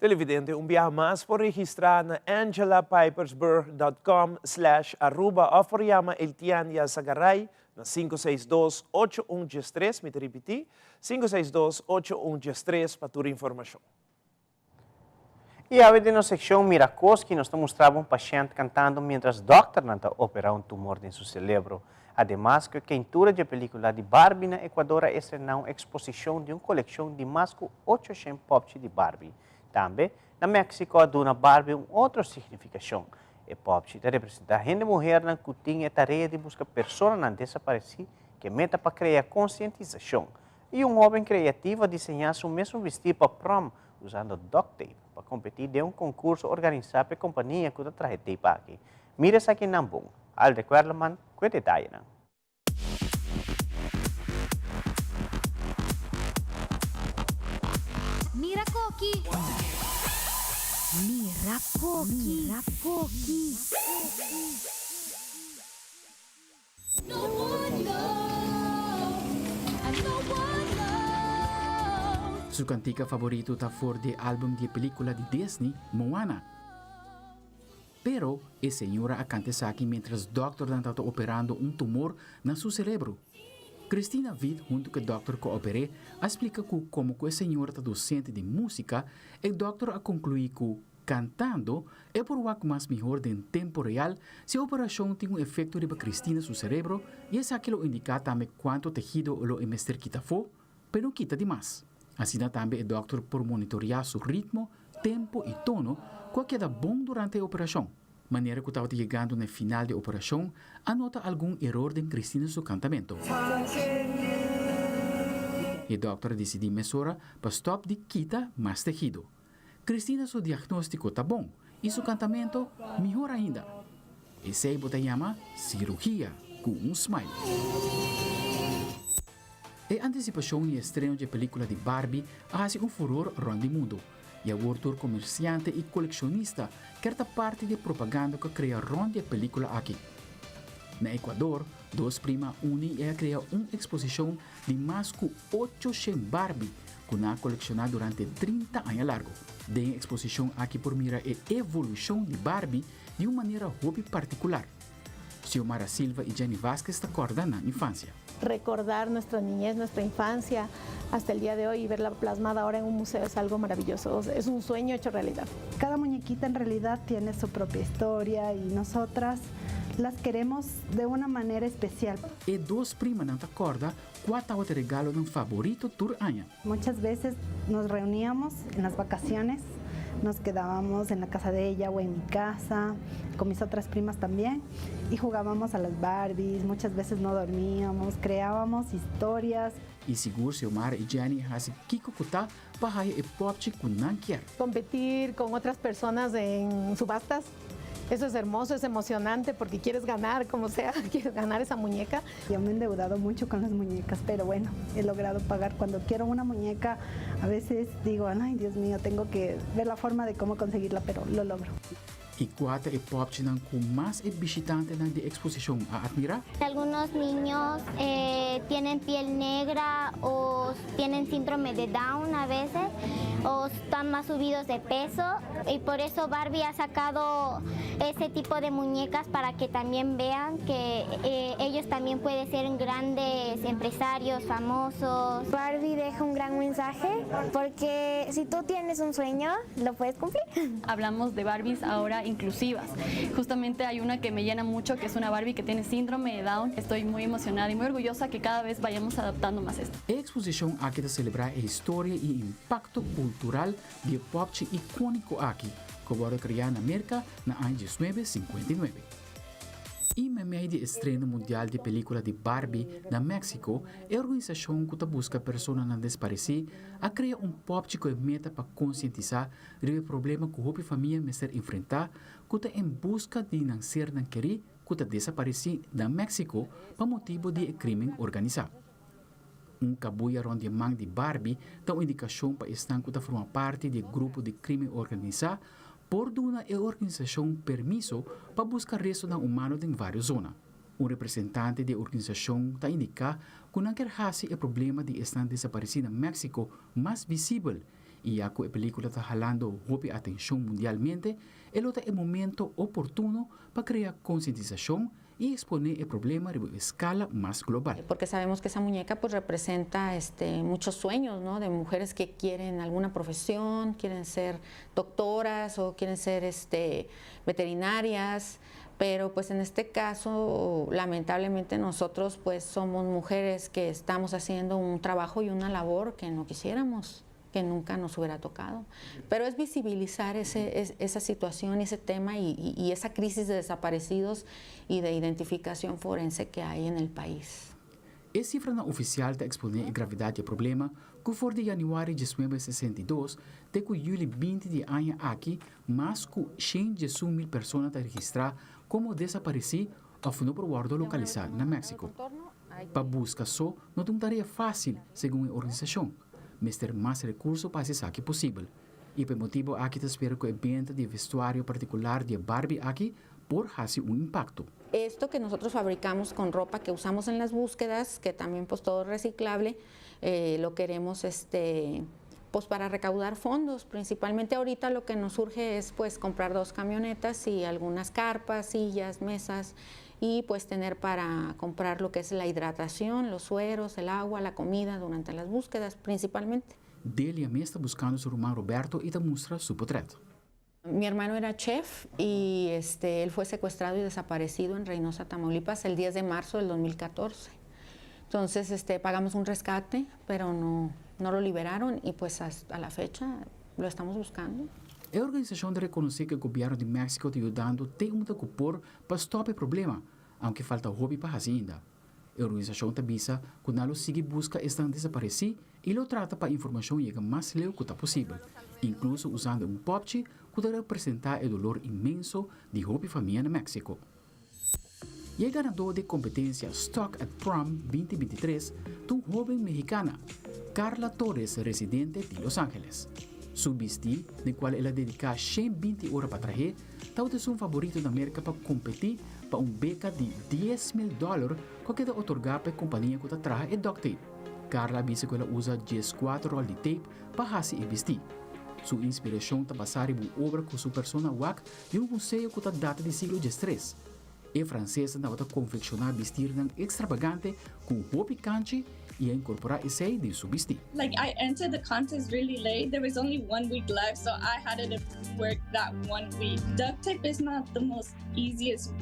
Televidente, un biaha mas por registra na angelapipersburg.com slash aruba of por yama Eltian Yazagaray na 562 8113, mi ta ripiti, 562 8113 pa tur informacion. I awe den nos sekshon Mira Koski nos ta mustra bo un pashènt kantando miéntras dòkternan ta operá un tumor den su selebro. Ademas ku e keintura dje pelíkula di Barbie na Ekuador a estrená un eksposishon di un kolekshon di mas ku ochoshen pòpchi di Barbie. Tambe, na Mèksiko a duna Barbie un otro signifikashon. E pòpchi ta representá hende muhernan ku tin e tarea di buska personanan desaparesí ku e meta pa krea konsientisashon. I un hóben kreativo a diseñá su mesun bistí pa prom usando duct tape pa kompetí den un konkurso organisá pa e kompania ku ta traha e tape aki. Mira esakinan bon. Alde Kwerleman ku e detayenan. Mira koki! Mira koki! Mira koki! Su kantika favorito ta for di e album di e pelikula di Disney, Moana. Pero e señora a kanta esaki miéntras dòkternan tabata operando un tumor na su serebro. Christina Witt huntu ku e dòkter ku a oper'é a splika ku komo ku e señora ta dosente di músika, e dòkter a konkluí ku Cantando, e por wak mas mihor den tempo real si e operacion tin un efecto riba Cristina su cerebro y esaki lo indica tambe cuanto tehido lo e mester kita afo, pero no kita di mas. Asina tambe e dokter por monitorea su ritmo, tempo y tono cu a keda bon durante e operacion. Manera cu tabata yegando na e final di e operacion, a nota algun eror den Cristina su cantamento. E dokter a dicidi mesora pa stop di kita mas tehido. Cristina su diagnóstiko ta bon i su kantamento mihor ainda. Esei bo ta yama sirugia ku un smile. E antisipashon i estreno dje pelíkula di Barbie a hasi un furor rònt di mundu i awor tur komersiante i kolekshonista kier ta parti di e propaganda ku a krea rònt di e pelíkula aki. Na Ekuador, dos prima a uni i a krea un eksposishon di mas ku 800 Barbie ku nan a kolekshoná durante 30 aña largu. Den e eksposishon aki por mira e evolushon di Barbie di un manera hopi partikular. Xiomara Silva i Jenny Vásquez ta kòrda nan infansia. Recordar nuestra niñez, nuestra infancia hasta el día de hoy y verla plasmada ahora en un museo es algo maravilloso, es un sueño hecho realidad. Cada muñequita en realidad tiene su propia historia y nosotras las queremos de una manera especial. E dos primanan ta kòrda kua tabata e regalonan faborito tur aña. Muchas veces nos reuníamos en las vacaciones, nos quedábamos en la casa de ella o en mi casa, con mis otras primas también, y jugábamos a las Barbies, muchas veces no dormíamos, creábamos historias. I sigur Xiomara i Jenny a hasi kiko ku ta pa haya e popchi ku nan kier. Competir con otras personas en subastas, eso es hermoso, es emocionante porque quieres ganar como sea, quieres ganar esa muñeca. Yo me he endeudado mucho con las muñecas, pero bueno, he logrado pagar. Cuando quiero una muñeca, a veces digo, ay Dios mío, tengo que ver la forma de cómo conseguirla, pero lo logro. I kua ta e popchinan ku mas e bishitantenan di eksposishon a atmirá? Algunos niños eh, tienen piel negra o tienen síndrome de Down a veces o están más subidos de peso y por eso Barbie ha sacado ese tipo de muñecas para que también vean que eh, ellos también pueden ser grandes empresarios, famosos. Barbie deja un gran mensaje porque si tú tienes un sueño, lo puedes cumplir. Hablamos de Barbies ahora inclusivas. Justamente hay una que me llena mucho, que es una Barbie que tiene síndrome de Down. Estoy muy emocionada y muy orgullosa que cada vez vayamos adaptando más esto. E eksposishon aki ta selebrá e historia i impakto kultural di e popchi ikóniko aki, ku a wòrdu kreá na Merka na aña diesnuebe sinkuenta i nuebe. I. Meimei di estreno mundial di pelíkula di Barbie na Mexico, e organisashon ku ta buska personanan desparesí a krea un pòpchi ku e meta pa konsientisá riba e problema ku hopi famia mester enfrentá ku ta en buska di nan sernan kerí ku ta desaparesí na Mexico pa motibu di e krímen organisá. Un kabuya rònt di e man di Barbie ta un indikashon pa esnan ku ta forma parti di e grupo di krímen organisá por duna e organisashon permiso pa buska restonan humano den vários zona. Un representante di e organisashon ta indiká ku nan kier hasi e problema di esnan desaparesí na Mexico mas visibel i ya ku e pelíkula ta halando hopi atenshon mundialmente, e lo ta e momento oportuno pa krea konsientisashon i eksponé e problema riba un eskala mas global. Porque sabemos que esa muñeca pues representa este muchos sueños no de mujeres que quieren alguna profesión, quieren ser doctoras o quieren ser este veterinarias, pero pues en este caso lamentablemente nosotros pues somos mujeres que estamos haciendo un trabajo y una labor que no quisiéramos que nunca nos hubiera tocado. Pero es visibilizar ese, esa situación, ese tema y, y esa crisis de desaparecidos y de identificación forense que hay en el país. E sifranan ofisial ta eksponé e gravedat di e problema ku for di yanüari 1962 te ku yüli 20 di e aña aki mas ku 111 mil persona ta registrá komo desaparesí òf no por wòrdu lokalisá na Mèksiko. Pa buska so no ta un tarea fásil, segun e organisashon. Mester mas rekurso pa hasi esaki posibel. I pa e motibu aki ta spera ku e benta di e vestuario partikular di e Barbie aki por hasi un impakto. Esto que nosotros fabricamos con ropa que usamos en las búsquedas, que también pues todo reciclable, eh, lo queremos este pues para recaudar fondos. Principalmente ahorita lo que nos urge es pues comprar dos camionetas y algunas carpas, sillas, mesas y pues tener para comprar lo que es la hidratación, los sueros, el agua, la comida durante las búsquedas principalmente. Delia mes ta buskando su ruman Roberto i ta mustra su potrèt. Mi hermano era chef y este, él fue secuestrado y desaparecido en Reynosa, Tamaulipas, el 10 de marzo del 2014. Entonces, este, pagamos un rescate, pero no, no lo liberaron y pues hasta la fecha lo estamos buscando. E organisashon ta rekonosé ku e gobièrnu di Mexico ta yudando te unda ku por pa stòp e problema, aunke falta hopi pa hasi ainda. E organisashon ta bisa ku nan lo sigui buska esnan desaparesí i lo trata pa informashon yega mas leu ku ta posibel, inkluso usando un pòpchi ku ta representá e dolor inmenso di hopi famia na Mexico. I e ganadó di e kompetensia Stuck at Prom 2023 ta un hóben mexicana, Karla Torres residente di Los Angeles. Su bistí, den kual el a dediká 120 ora pa trah'é, Tabata esun faborito na Merka pa kompetí pa un beka di 10,000 dòler ku a keda otorgá pa e kompania ku ta traha e duct tape. Carla a bisa ku el a usa 14 ròl di tape pa hasi e bistí. Su inspirashon ta basá riba un obra ku su persona wak di un museo ku ta data di siglo 13. E fransesnan tabata konfekshoná bistirnan ekstrabagante ku hopi kanchi i a inkorporá esei den su bistí. Like I entered the contest really late. There was only one week left, so I had to work that one week. Duct tape is not the most easiest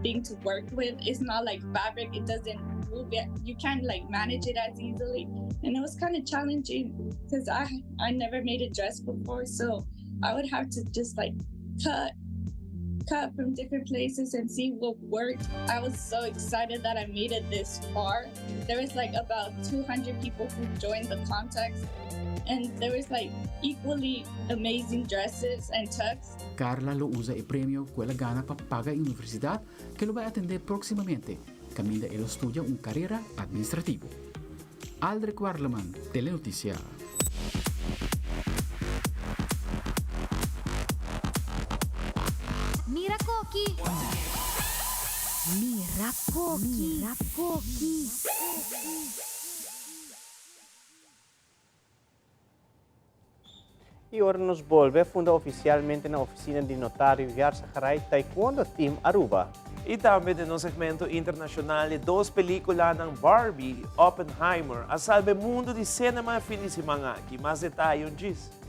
thing to work with. It's not like fabric, it doesn't move it. You can't like manage it as easily. And it was kind of challenging because I I never made a dress before, so I would have to just like cut cut from different places and see what worked. I was so excited that I made it this far. There was like about 200 people who joined the contest and there was like equally amazing dresses and tux. Carla lo usa e premio ku el a gana pa paga e universidat ku e lo bai atendé próksimamente, kaminda e lo studia un karera atministrativo. Aldrich Werleman, Telenoticia. Mira koki! Mira koki! Mira koki! Y ora nos bolbe funda oficialmente na oficina di notario Yarzagaray Taekwondo Team Aruba. Y tambe den nos segmento internacional e dos peliculanan Barbie y Oppenheimer a salba e mundo di cinema e fin di siman aki. Mas detaye un djis.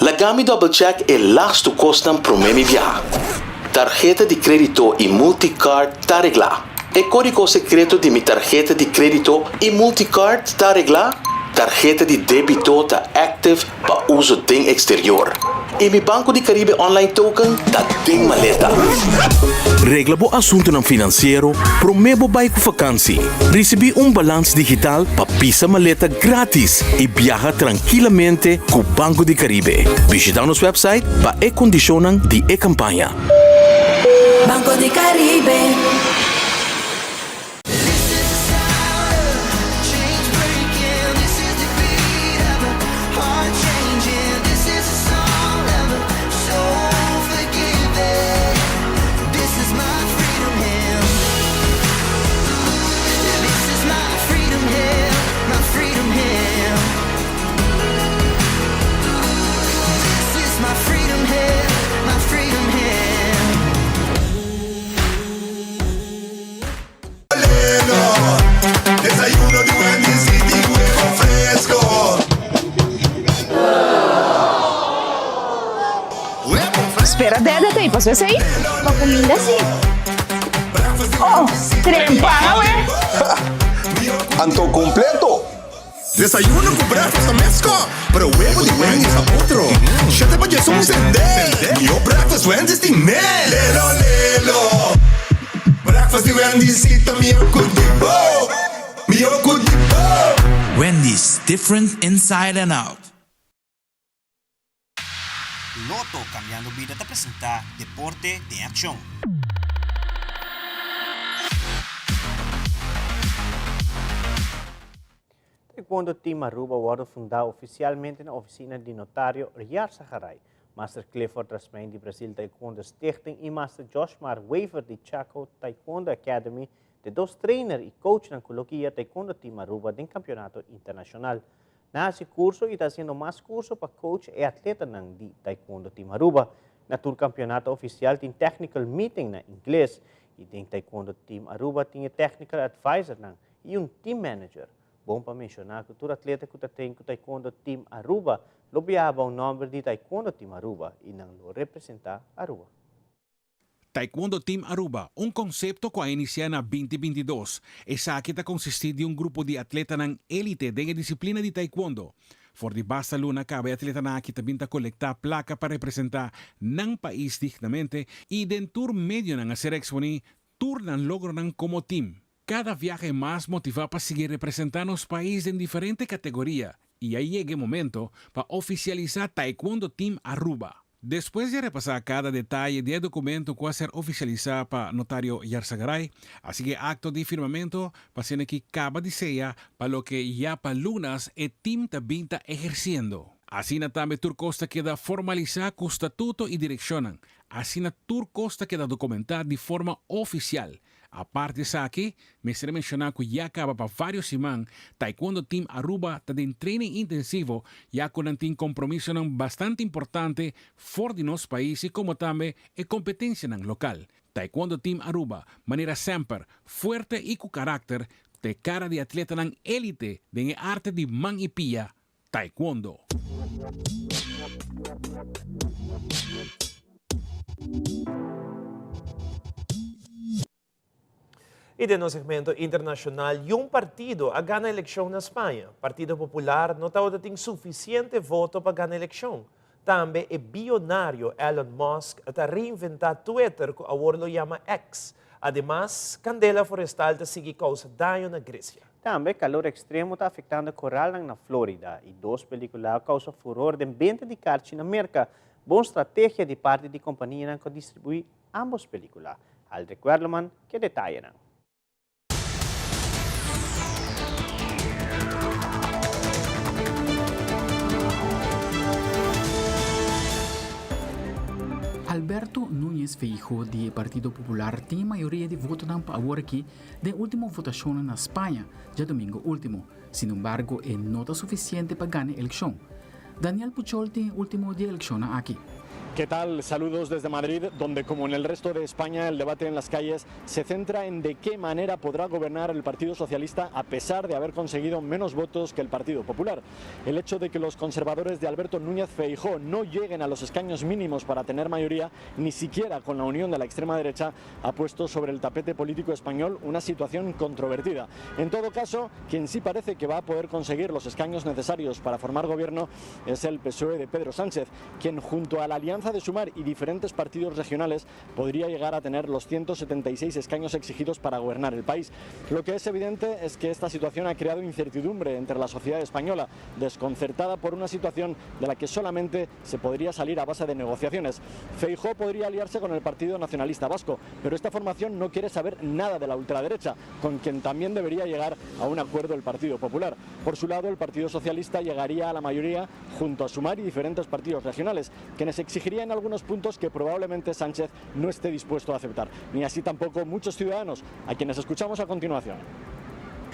Laga mi double check e lastu kosnan promé mi biaha. Tarheta di krédito i multicard ta reglá. E kódigo sekreto di mi tarheta di krédito i multicard ta areglá? Tarheta di débito ta active pa uso den eksterior? I mi Banco di Caribe online token ta den maleta? Regla bo asuntunan finansiero promé bo bai ku fakansi. Risibí un balans digital pa pisa maleta grátis i biaha trankilamente ku Banco di Caribe. Bishitá nos website pa e kondishonnan di e kampaña. Banco di Caribe. Desayuno di Wendy's y di huevo fresco. Spera dede ta pasó esei? Pa cuminda si. Oh, trempan awe. Anto completo. Desayuno cu breakfast ta mesco, pero huevo di Wendy's ta otro. Shete pa djes un sende. Mihó breakfast Wendy's tin ne. Lelo lelo. Breakfast di Wendy's si ta mihó cu di bo. Mihó cu di bo. Wendy's, different inside and out. Lotto Cambiando Bida ta presenta Deporte den Accion. Taekwondo Team Aruba wordo funda oficialmente na oficina di notario Yarzagaray. Master Clifford Rasmijn di Brazil Taekwondo Stichting y Master Joshmar Wever di Chaco Taekwondo Academy t'e dos trainer y coachnan cu lo guia Taekwondo Team Aruba den campeonato internacional. Nan a hasi curso y ta haciendo mas curso pa coach e atletanan di Taekwondo Team Aruba. Na tur campeonato oficial tin technical meeting na Ingles y den Taekwondo Team Aruba tin e technical advisornan y un team manager. Bon pa menciona cu tur atleta cu ta train cu Taekwondo Team Aruba lo biaha bao nomber di Taekwondo Team Aruba y nan lo representa Aruba. Taekwondo Team Aruba, un konsepto ku a inisiá na binti 22. Esaki ta konsistí di un grupo di atletanan élite den e disiplina di taekwondo. For di basta luna kaba e atletanan aki ta bin ta kolektá plaka pa representá nan pais dignamente i den tur medionan a ser eksponí tur nan logronan komo tim. Kada viahe mas motivá pa sigui representá nos pais den diferente kategoria i a yega e momento pa ofisialisá Taekwondo Team Aruba. Despues di a repasá kada detaye di e dokumento ku a ser ofisialisá pa notario Yarzagaray, a sigui e akto di firmamentu pa asina ki kaba di seya pa loke ya pa lunas e tim ta bin ta ehersiendo. Asina tambe tur kos ta keda formalisá ku statuto i direkshonnan. Asina tur kos ta keda dokumentá di forma ofisial. Aparte esaki, mester a menciona cu ya caba pa varios siman Taekwondo Team Aruba ta den training intensivo ya cu nan tin compromisonan bastante importante for di nos pais y como tambe e competencianan local. Taekwondo Team Aruba, manera semper, fuerte y cu caracter, ta e cara di atletanan elite den e arte di man y pia, Taekwondo. Y den nos segmento internacional, un partido a gana eleccion na Spaña. Partido Popular no tabata tin suficiente voto pa gana eleccion. Tambe e biyonario Elon Musk ta reinventa Twitter cu awor lo yama X. Ademas, candela forestal ta sigui causa daño na Grecia. Tambe, calor extremo ta afectando coralnan na Florida y dos pelicula a causa furor den benta di carchi na Merca. Bon strategia di parti di companianan cu a distribui ambos pelicula. Aldrich Werleman ke detayenan. Alberto Núñez Feijóo di e Partido Popular tin e mayoria di votonan pa awor aki den último votashonnan na Spaña djadumingu último. Sinembargo e no ta sufisiente pa gana e elekshon. Daniel Puchol tin e último di e elekshonnan aki. ¿Qué tal? Saludos desde Madrid, donde como en el resto de España el debate en las calles se centra en de qué manera podrá gobernar el Partido Socialista a pesar de haber conseguido menos votos que el Partido Popular. El hecho de que los conservadores de Alberto Núñez Feijóo no lleguen a los escaños mínimos para tener mayoría, ni siquiera con la unión de la extrema derecha, ha puesto sobre el tapete político español una situación controvertida. En todo caso, quien sí parece que va a poder conseguir los escaños necesarios para formar gobierno es el PSOE de Pedro Sánchez, quien junto a la Alianza de Sumar y diferentes partidos regionales podría llegar a tener los 176 escaños exigidos para gobernar el país. Lo que es evidente es que esta situación ha creado incertidumbre entre la sociedad española, desconcertada por una situación de la que solamente se podría salir a base de negociaciones. Feijóo podría aliarse con el Partido Nacionalista Vasco, pero esta formación no quiere saber nada de la ultraderecha, con quien también debería llegar a un acuerdo el Partido Popular. Por su lado, el Partido Socialista llegaría a la mayoría junto a Sumar y diferentes partidos regionales, quienes exigirían algunos puntos que probablemente Sánchez no esté dispuesto a aceptar, ni así tampoco muchos ciudadanos, a quienes escuchamos a continuación.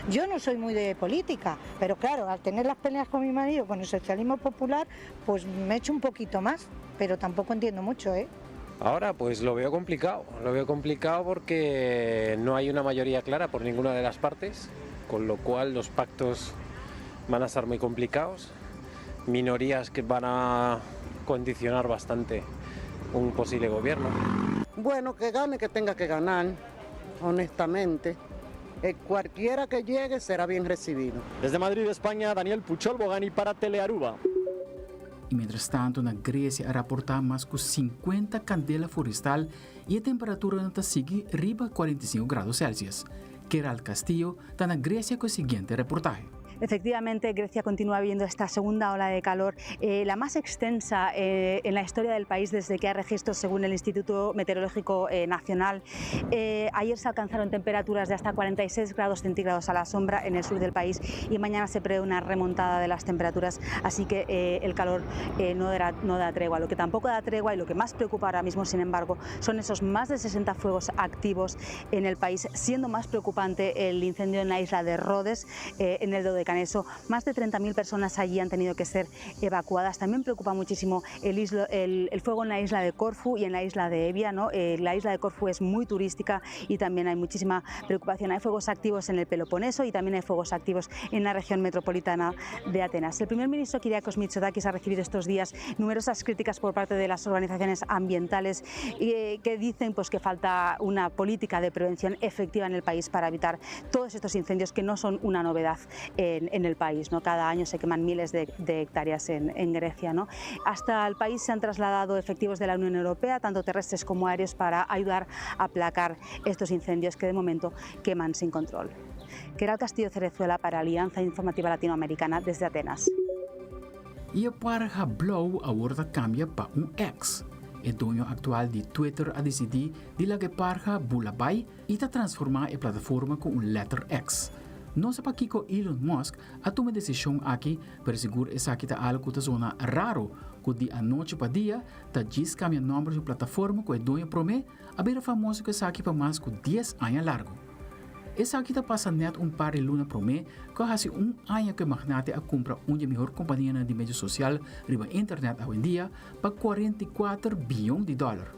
Yo no soy muy de política, pero claro, al tener las peleas con mi marido, con el socialismo popular, pues me echo un poquito más, pero tampoco entiendo mucho, ¿eh? Ahora pues lo veo complicado, lo veo complicado porque no hay una mayoría clara por ninguna de las partes, con lo cual los pactos van a estar muy complicados, minorías que van a condicionar bastante un posible gobierno. Bueno, que gane, que tenga que ganar, honestamente. Eh, cualquiera que llegue será bien recibido. Desde Madrid, España, Daniel Puchol Bogani para Telearuba. I mientrastantu na Gresia a raportá mas ku 50 kandela forestal i e temperaturanan ta sigui riba 45 grado Celsius. Keral Castillo ta na Gresia ku e siguiente reportahe. Efectivamente, Grecia continúa viviendo esta segunda ola de calor, eh, la más extensa eh, en la historia del país desde que hay registros según el Instituto Meteorológico eh, Nacional. Ayer se alcanzaron temperaturas de hasta 46 grados centígrados a la sombra en el sur del país y mañana se prevé una remontada de las temperaturas, así que el calor no, no da tregua. Lo que tampoco da tregua y lo que más preocupa ahora mismo, sin embargo, son esos más de 60 fuegos activos en el país, siendo más preocupante el incendio en la isla de Rhodes, en el Dodecaneso. Más de 30.000 personas allí han tenido que ser evacuadas. También preocupa muchísimo el, el, fuego en la isla de Corfú y en la isla de Evia. ¿no? Eh, la isla de Corfú es muy turística y también hay muchísima preocupación. Hay fuegos activos en el Peloponeso y también hay fuegos activos en la región metropolitana de Atenas. El primer ministro Kyriakos Mitsotakis ha recibido estos días numerosas críticas por parte de las organizaciones ambientales eh, que dicen pues, que falta una política de prevención efectiva en el país para evitar todos estos incendios que no son una novedad en, el país. ¿no? Cada año se queman miles de, hectáreas en, Grecia. ¿no? Hasta el país se han trasladado efectivos de la Unión Europea, tanto terrestres como aéreos, para ayudar a aplacar estos incendios que de momento queman sin control. Queral Castillo Cerezuela para Alianza Informativa Latinoamericana desde Atenas. I e parha blou awor ta kambia pa un X. E doño aktual di Twitter a disidí di laga e parha bula bai i ta transformá e plataforma ku un lèter X. No sa pakiko Elon Musk a tuma e desishon aki, pero sigur esaki ta algu ku ta zona raro ku di anochi pa dia ta djis kambia nòmber di un plataforma ku e doño promé a bira famoso ku esaki pa mas ku dies aña largu. Esaki ta pasa nèt un par di luna promé ku a hasi un aña ku e magnate a kumpra un di e mihor kompanianan di medio sosial riba internet awendia pa 44 bion di dòler.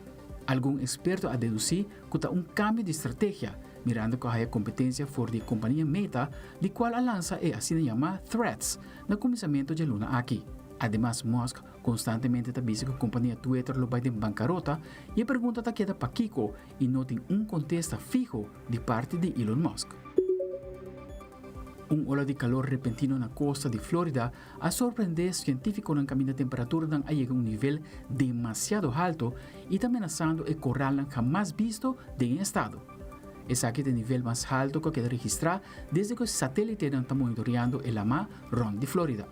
Algun eksperto a dedusí ku ta un kambio di strategia, mirando ku a haya kompetensia for di e kompania Meta, di kual a lansa e asina yamá Threads na kuminsamentu dje luna aki. Ademas Musk konstantemente ta bisa ku kompania Twitter lo bai den bankarota i e pregunta ta keda pakiko i no tin un kontesta fiho di parti di Elon Musk. Un ola di kalor repentino na kosta di Florida a sorprendé sientífikonan kaminda temperaturanan a yega un nivel demasiado halto i ta menasando e koralnan hamas bisto den e estado. Esaki ta e nivel mas halto ku a keda registrá desde ku e satélitenan ta monitoreando e lamá rònt di Florida.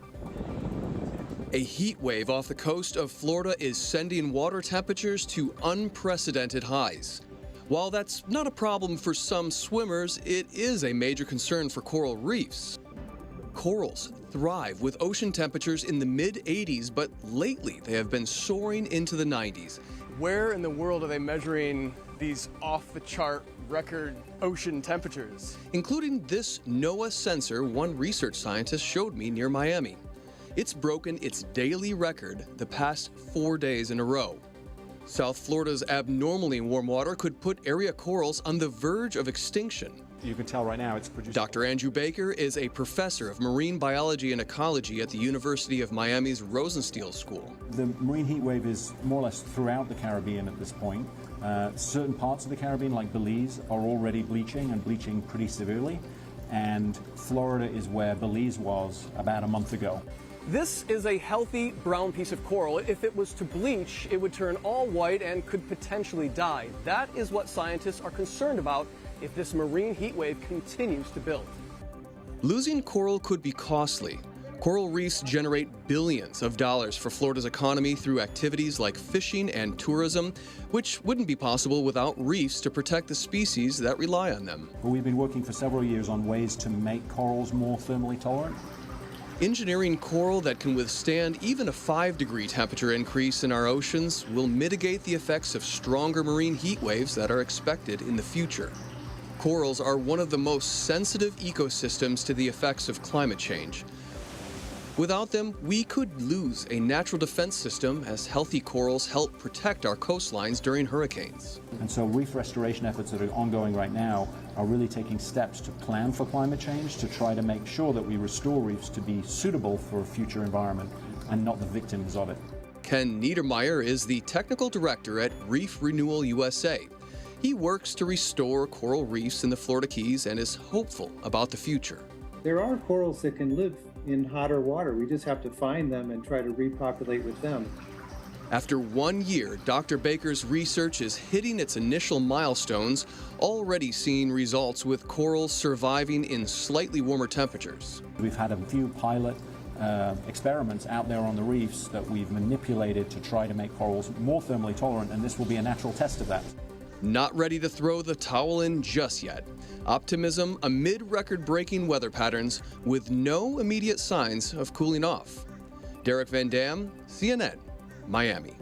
A heat wave off the coast of Florida is sending water temperatures to unprecedented highs. While that's not a problem for some swimmers, it is a major concern for coral reefs. Corals thrive with ocean temperatures in the mid 80s, but lately they have been soaring into the 90s. Where in the world are they measuring these off the chart record ocean temperatures? Including this NOAA sensor one research scientist showed me near Miami. It's broken its daily record the past four days in a row. South Florida's abnormally warm water could put area corals on the verge of extinction. You can tell right now it's producing. Dr. Andrew Baker is a professor of marine biology and ecology at the University of Miami's Rosenstiel School. The marine heat wave is more or less throughout the Caribbean at this point. Uh, certain parts of the Caribbean, like Belize, are already bleaching and bleaching pretty severely. And Florida is where Belize was about a month ago. This is a healthy brown piece of coral. If it was to bleach, it would turn all white and could potentially die. That is what scientists are concerned about if this marine heat wave continues to build. Losing coral could be costly. Coral reefs generate billions of dollars for Florida's economy through activities like fishing and tourism, which wouldn't be possible without reefs to protect the species that rely on them. But we've been working for several years on ways to make corals more thermally tolerant. Engineering coral that can withstand even a 5 degree temperature increase in our oceans will mitigate the effects of stronger marine heat waves that are expected in the future. Corals are one of the most sensitive ecosystems to the effects of climate change. Without them, we could lose a natural defense system as healthy corals help protect our coastlines during hurricanes. And so reef restoration efforts that are ongoing right now are really taking steps to plan for climate change to try to make sure that we restore reefs to be suitable for a future environment and not the victims of it. Ken Niedermeyer is the technical director at Reef Renewal USA. He works to restore coral reefs in the Florida Keys and is hopeful about the future. There are corals that can live in hotter water. We just have to find them and try to repopulate with them. After one year, Dr. Baker's research is hitting its initial milestones, already seeing results with corals surviving in slightly warmer temperatures. We've had a few pilot experiments out there on the reefs that we've manipulated to try to make corals more thermally tolerant, and this will be a natural test of that. Not ready to throw the towel in just yet. Optimism amid record breaking weather patterns with no immediate signs of cooling off. Derek Van Dam, CNN, Miami.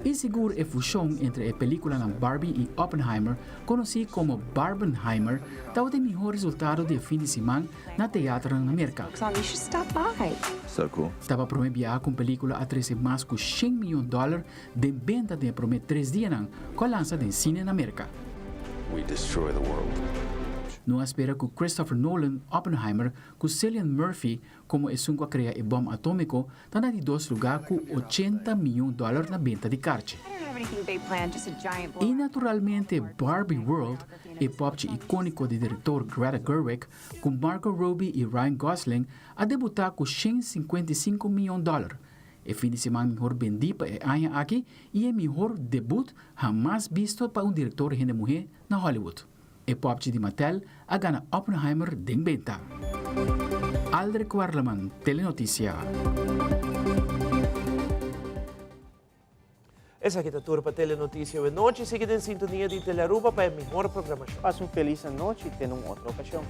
I sigur e fushon entre e pelíkulanan Barbie i Oppenheimer, konosí komo Barbenheimer, tabata e mihó resultado di e fin di siman na teaternan na Merka. Taba promé biaha ku un pelíkula a trese mas ku shen miyon dòler den benta den e promé tres dianan ku a lansa den sine na Merka. No a spera ku Christopher Nolan, Oppenheimer, ku Cillian Murphy komo esun ku a krea e bòm atómiko ta na di dos lugá ku ochenta miyon dòler na benta di karchi. I naturalmente Barbie World, e pòpchi ikóniko di direktor Greta Gerwig ku Margot Robbie i Ryan Gosling a debutá ku 155 miyon dòler. E fin di siman mihor bendí pa e aña aki i e mihor debut hamas bisto pa un direktor hende muhé na Hollywood. E pòpchi di Mattel a gana Oppenheimer den benta. Aldrich Werleman, Telenoticia. Esaki ta tur pa Telenoticia awe nochi. Sigui den sintonia di Telearuba pa e mihor programacion. Pasa un felis anochi y te na un otro ocasion.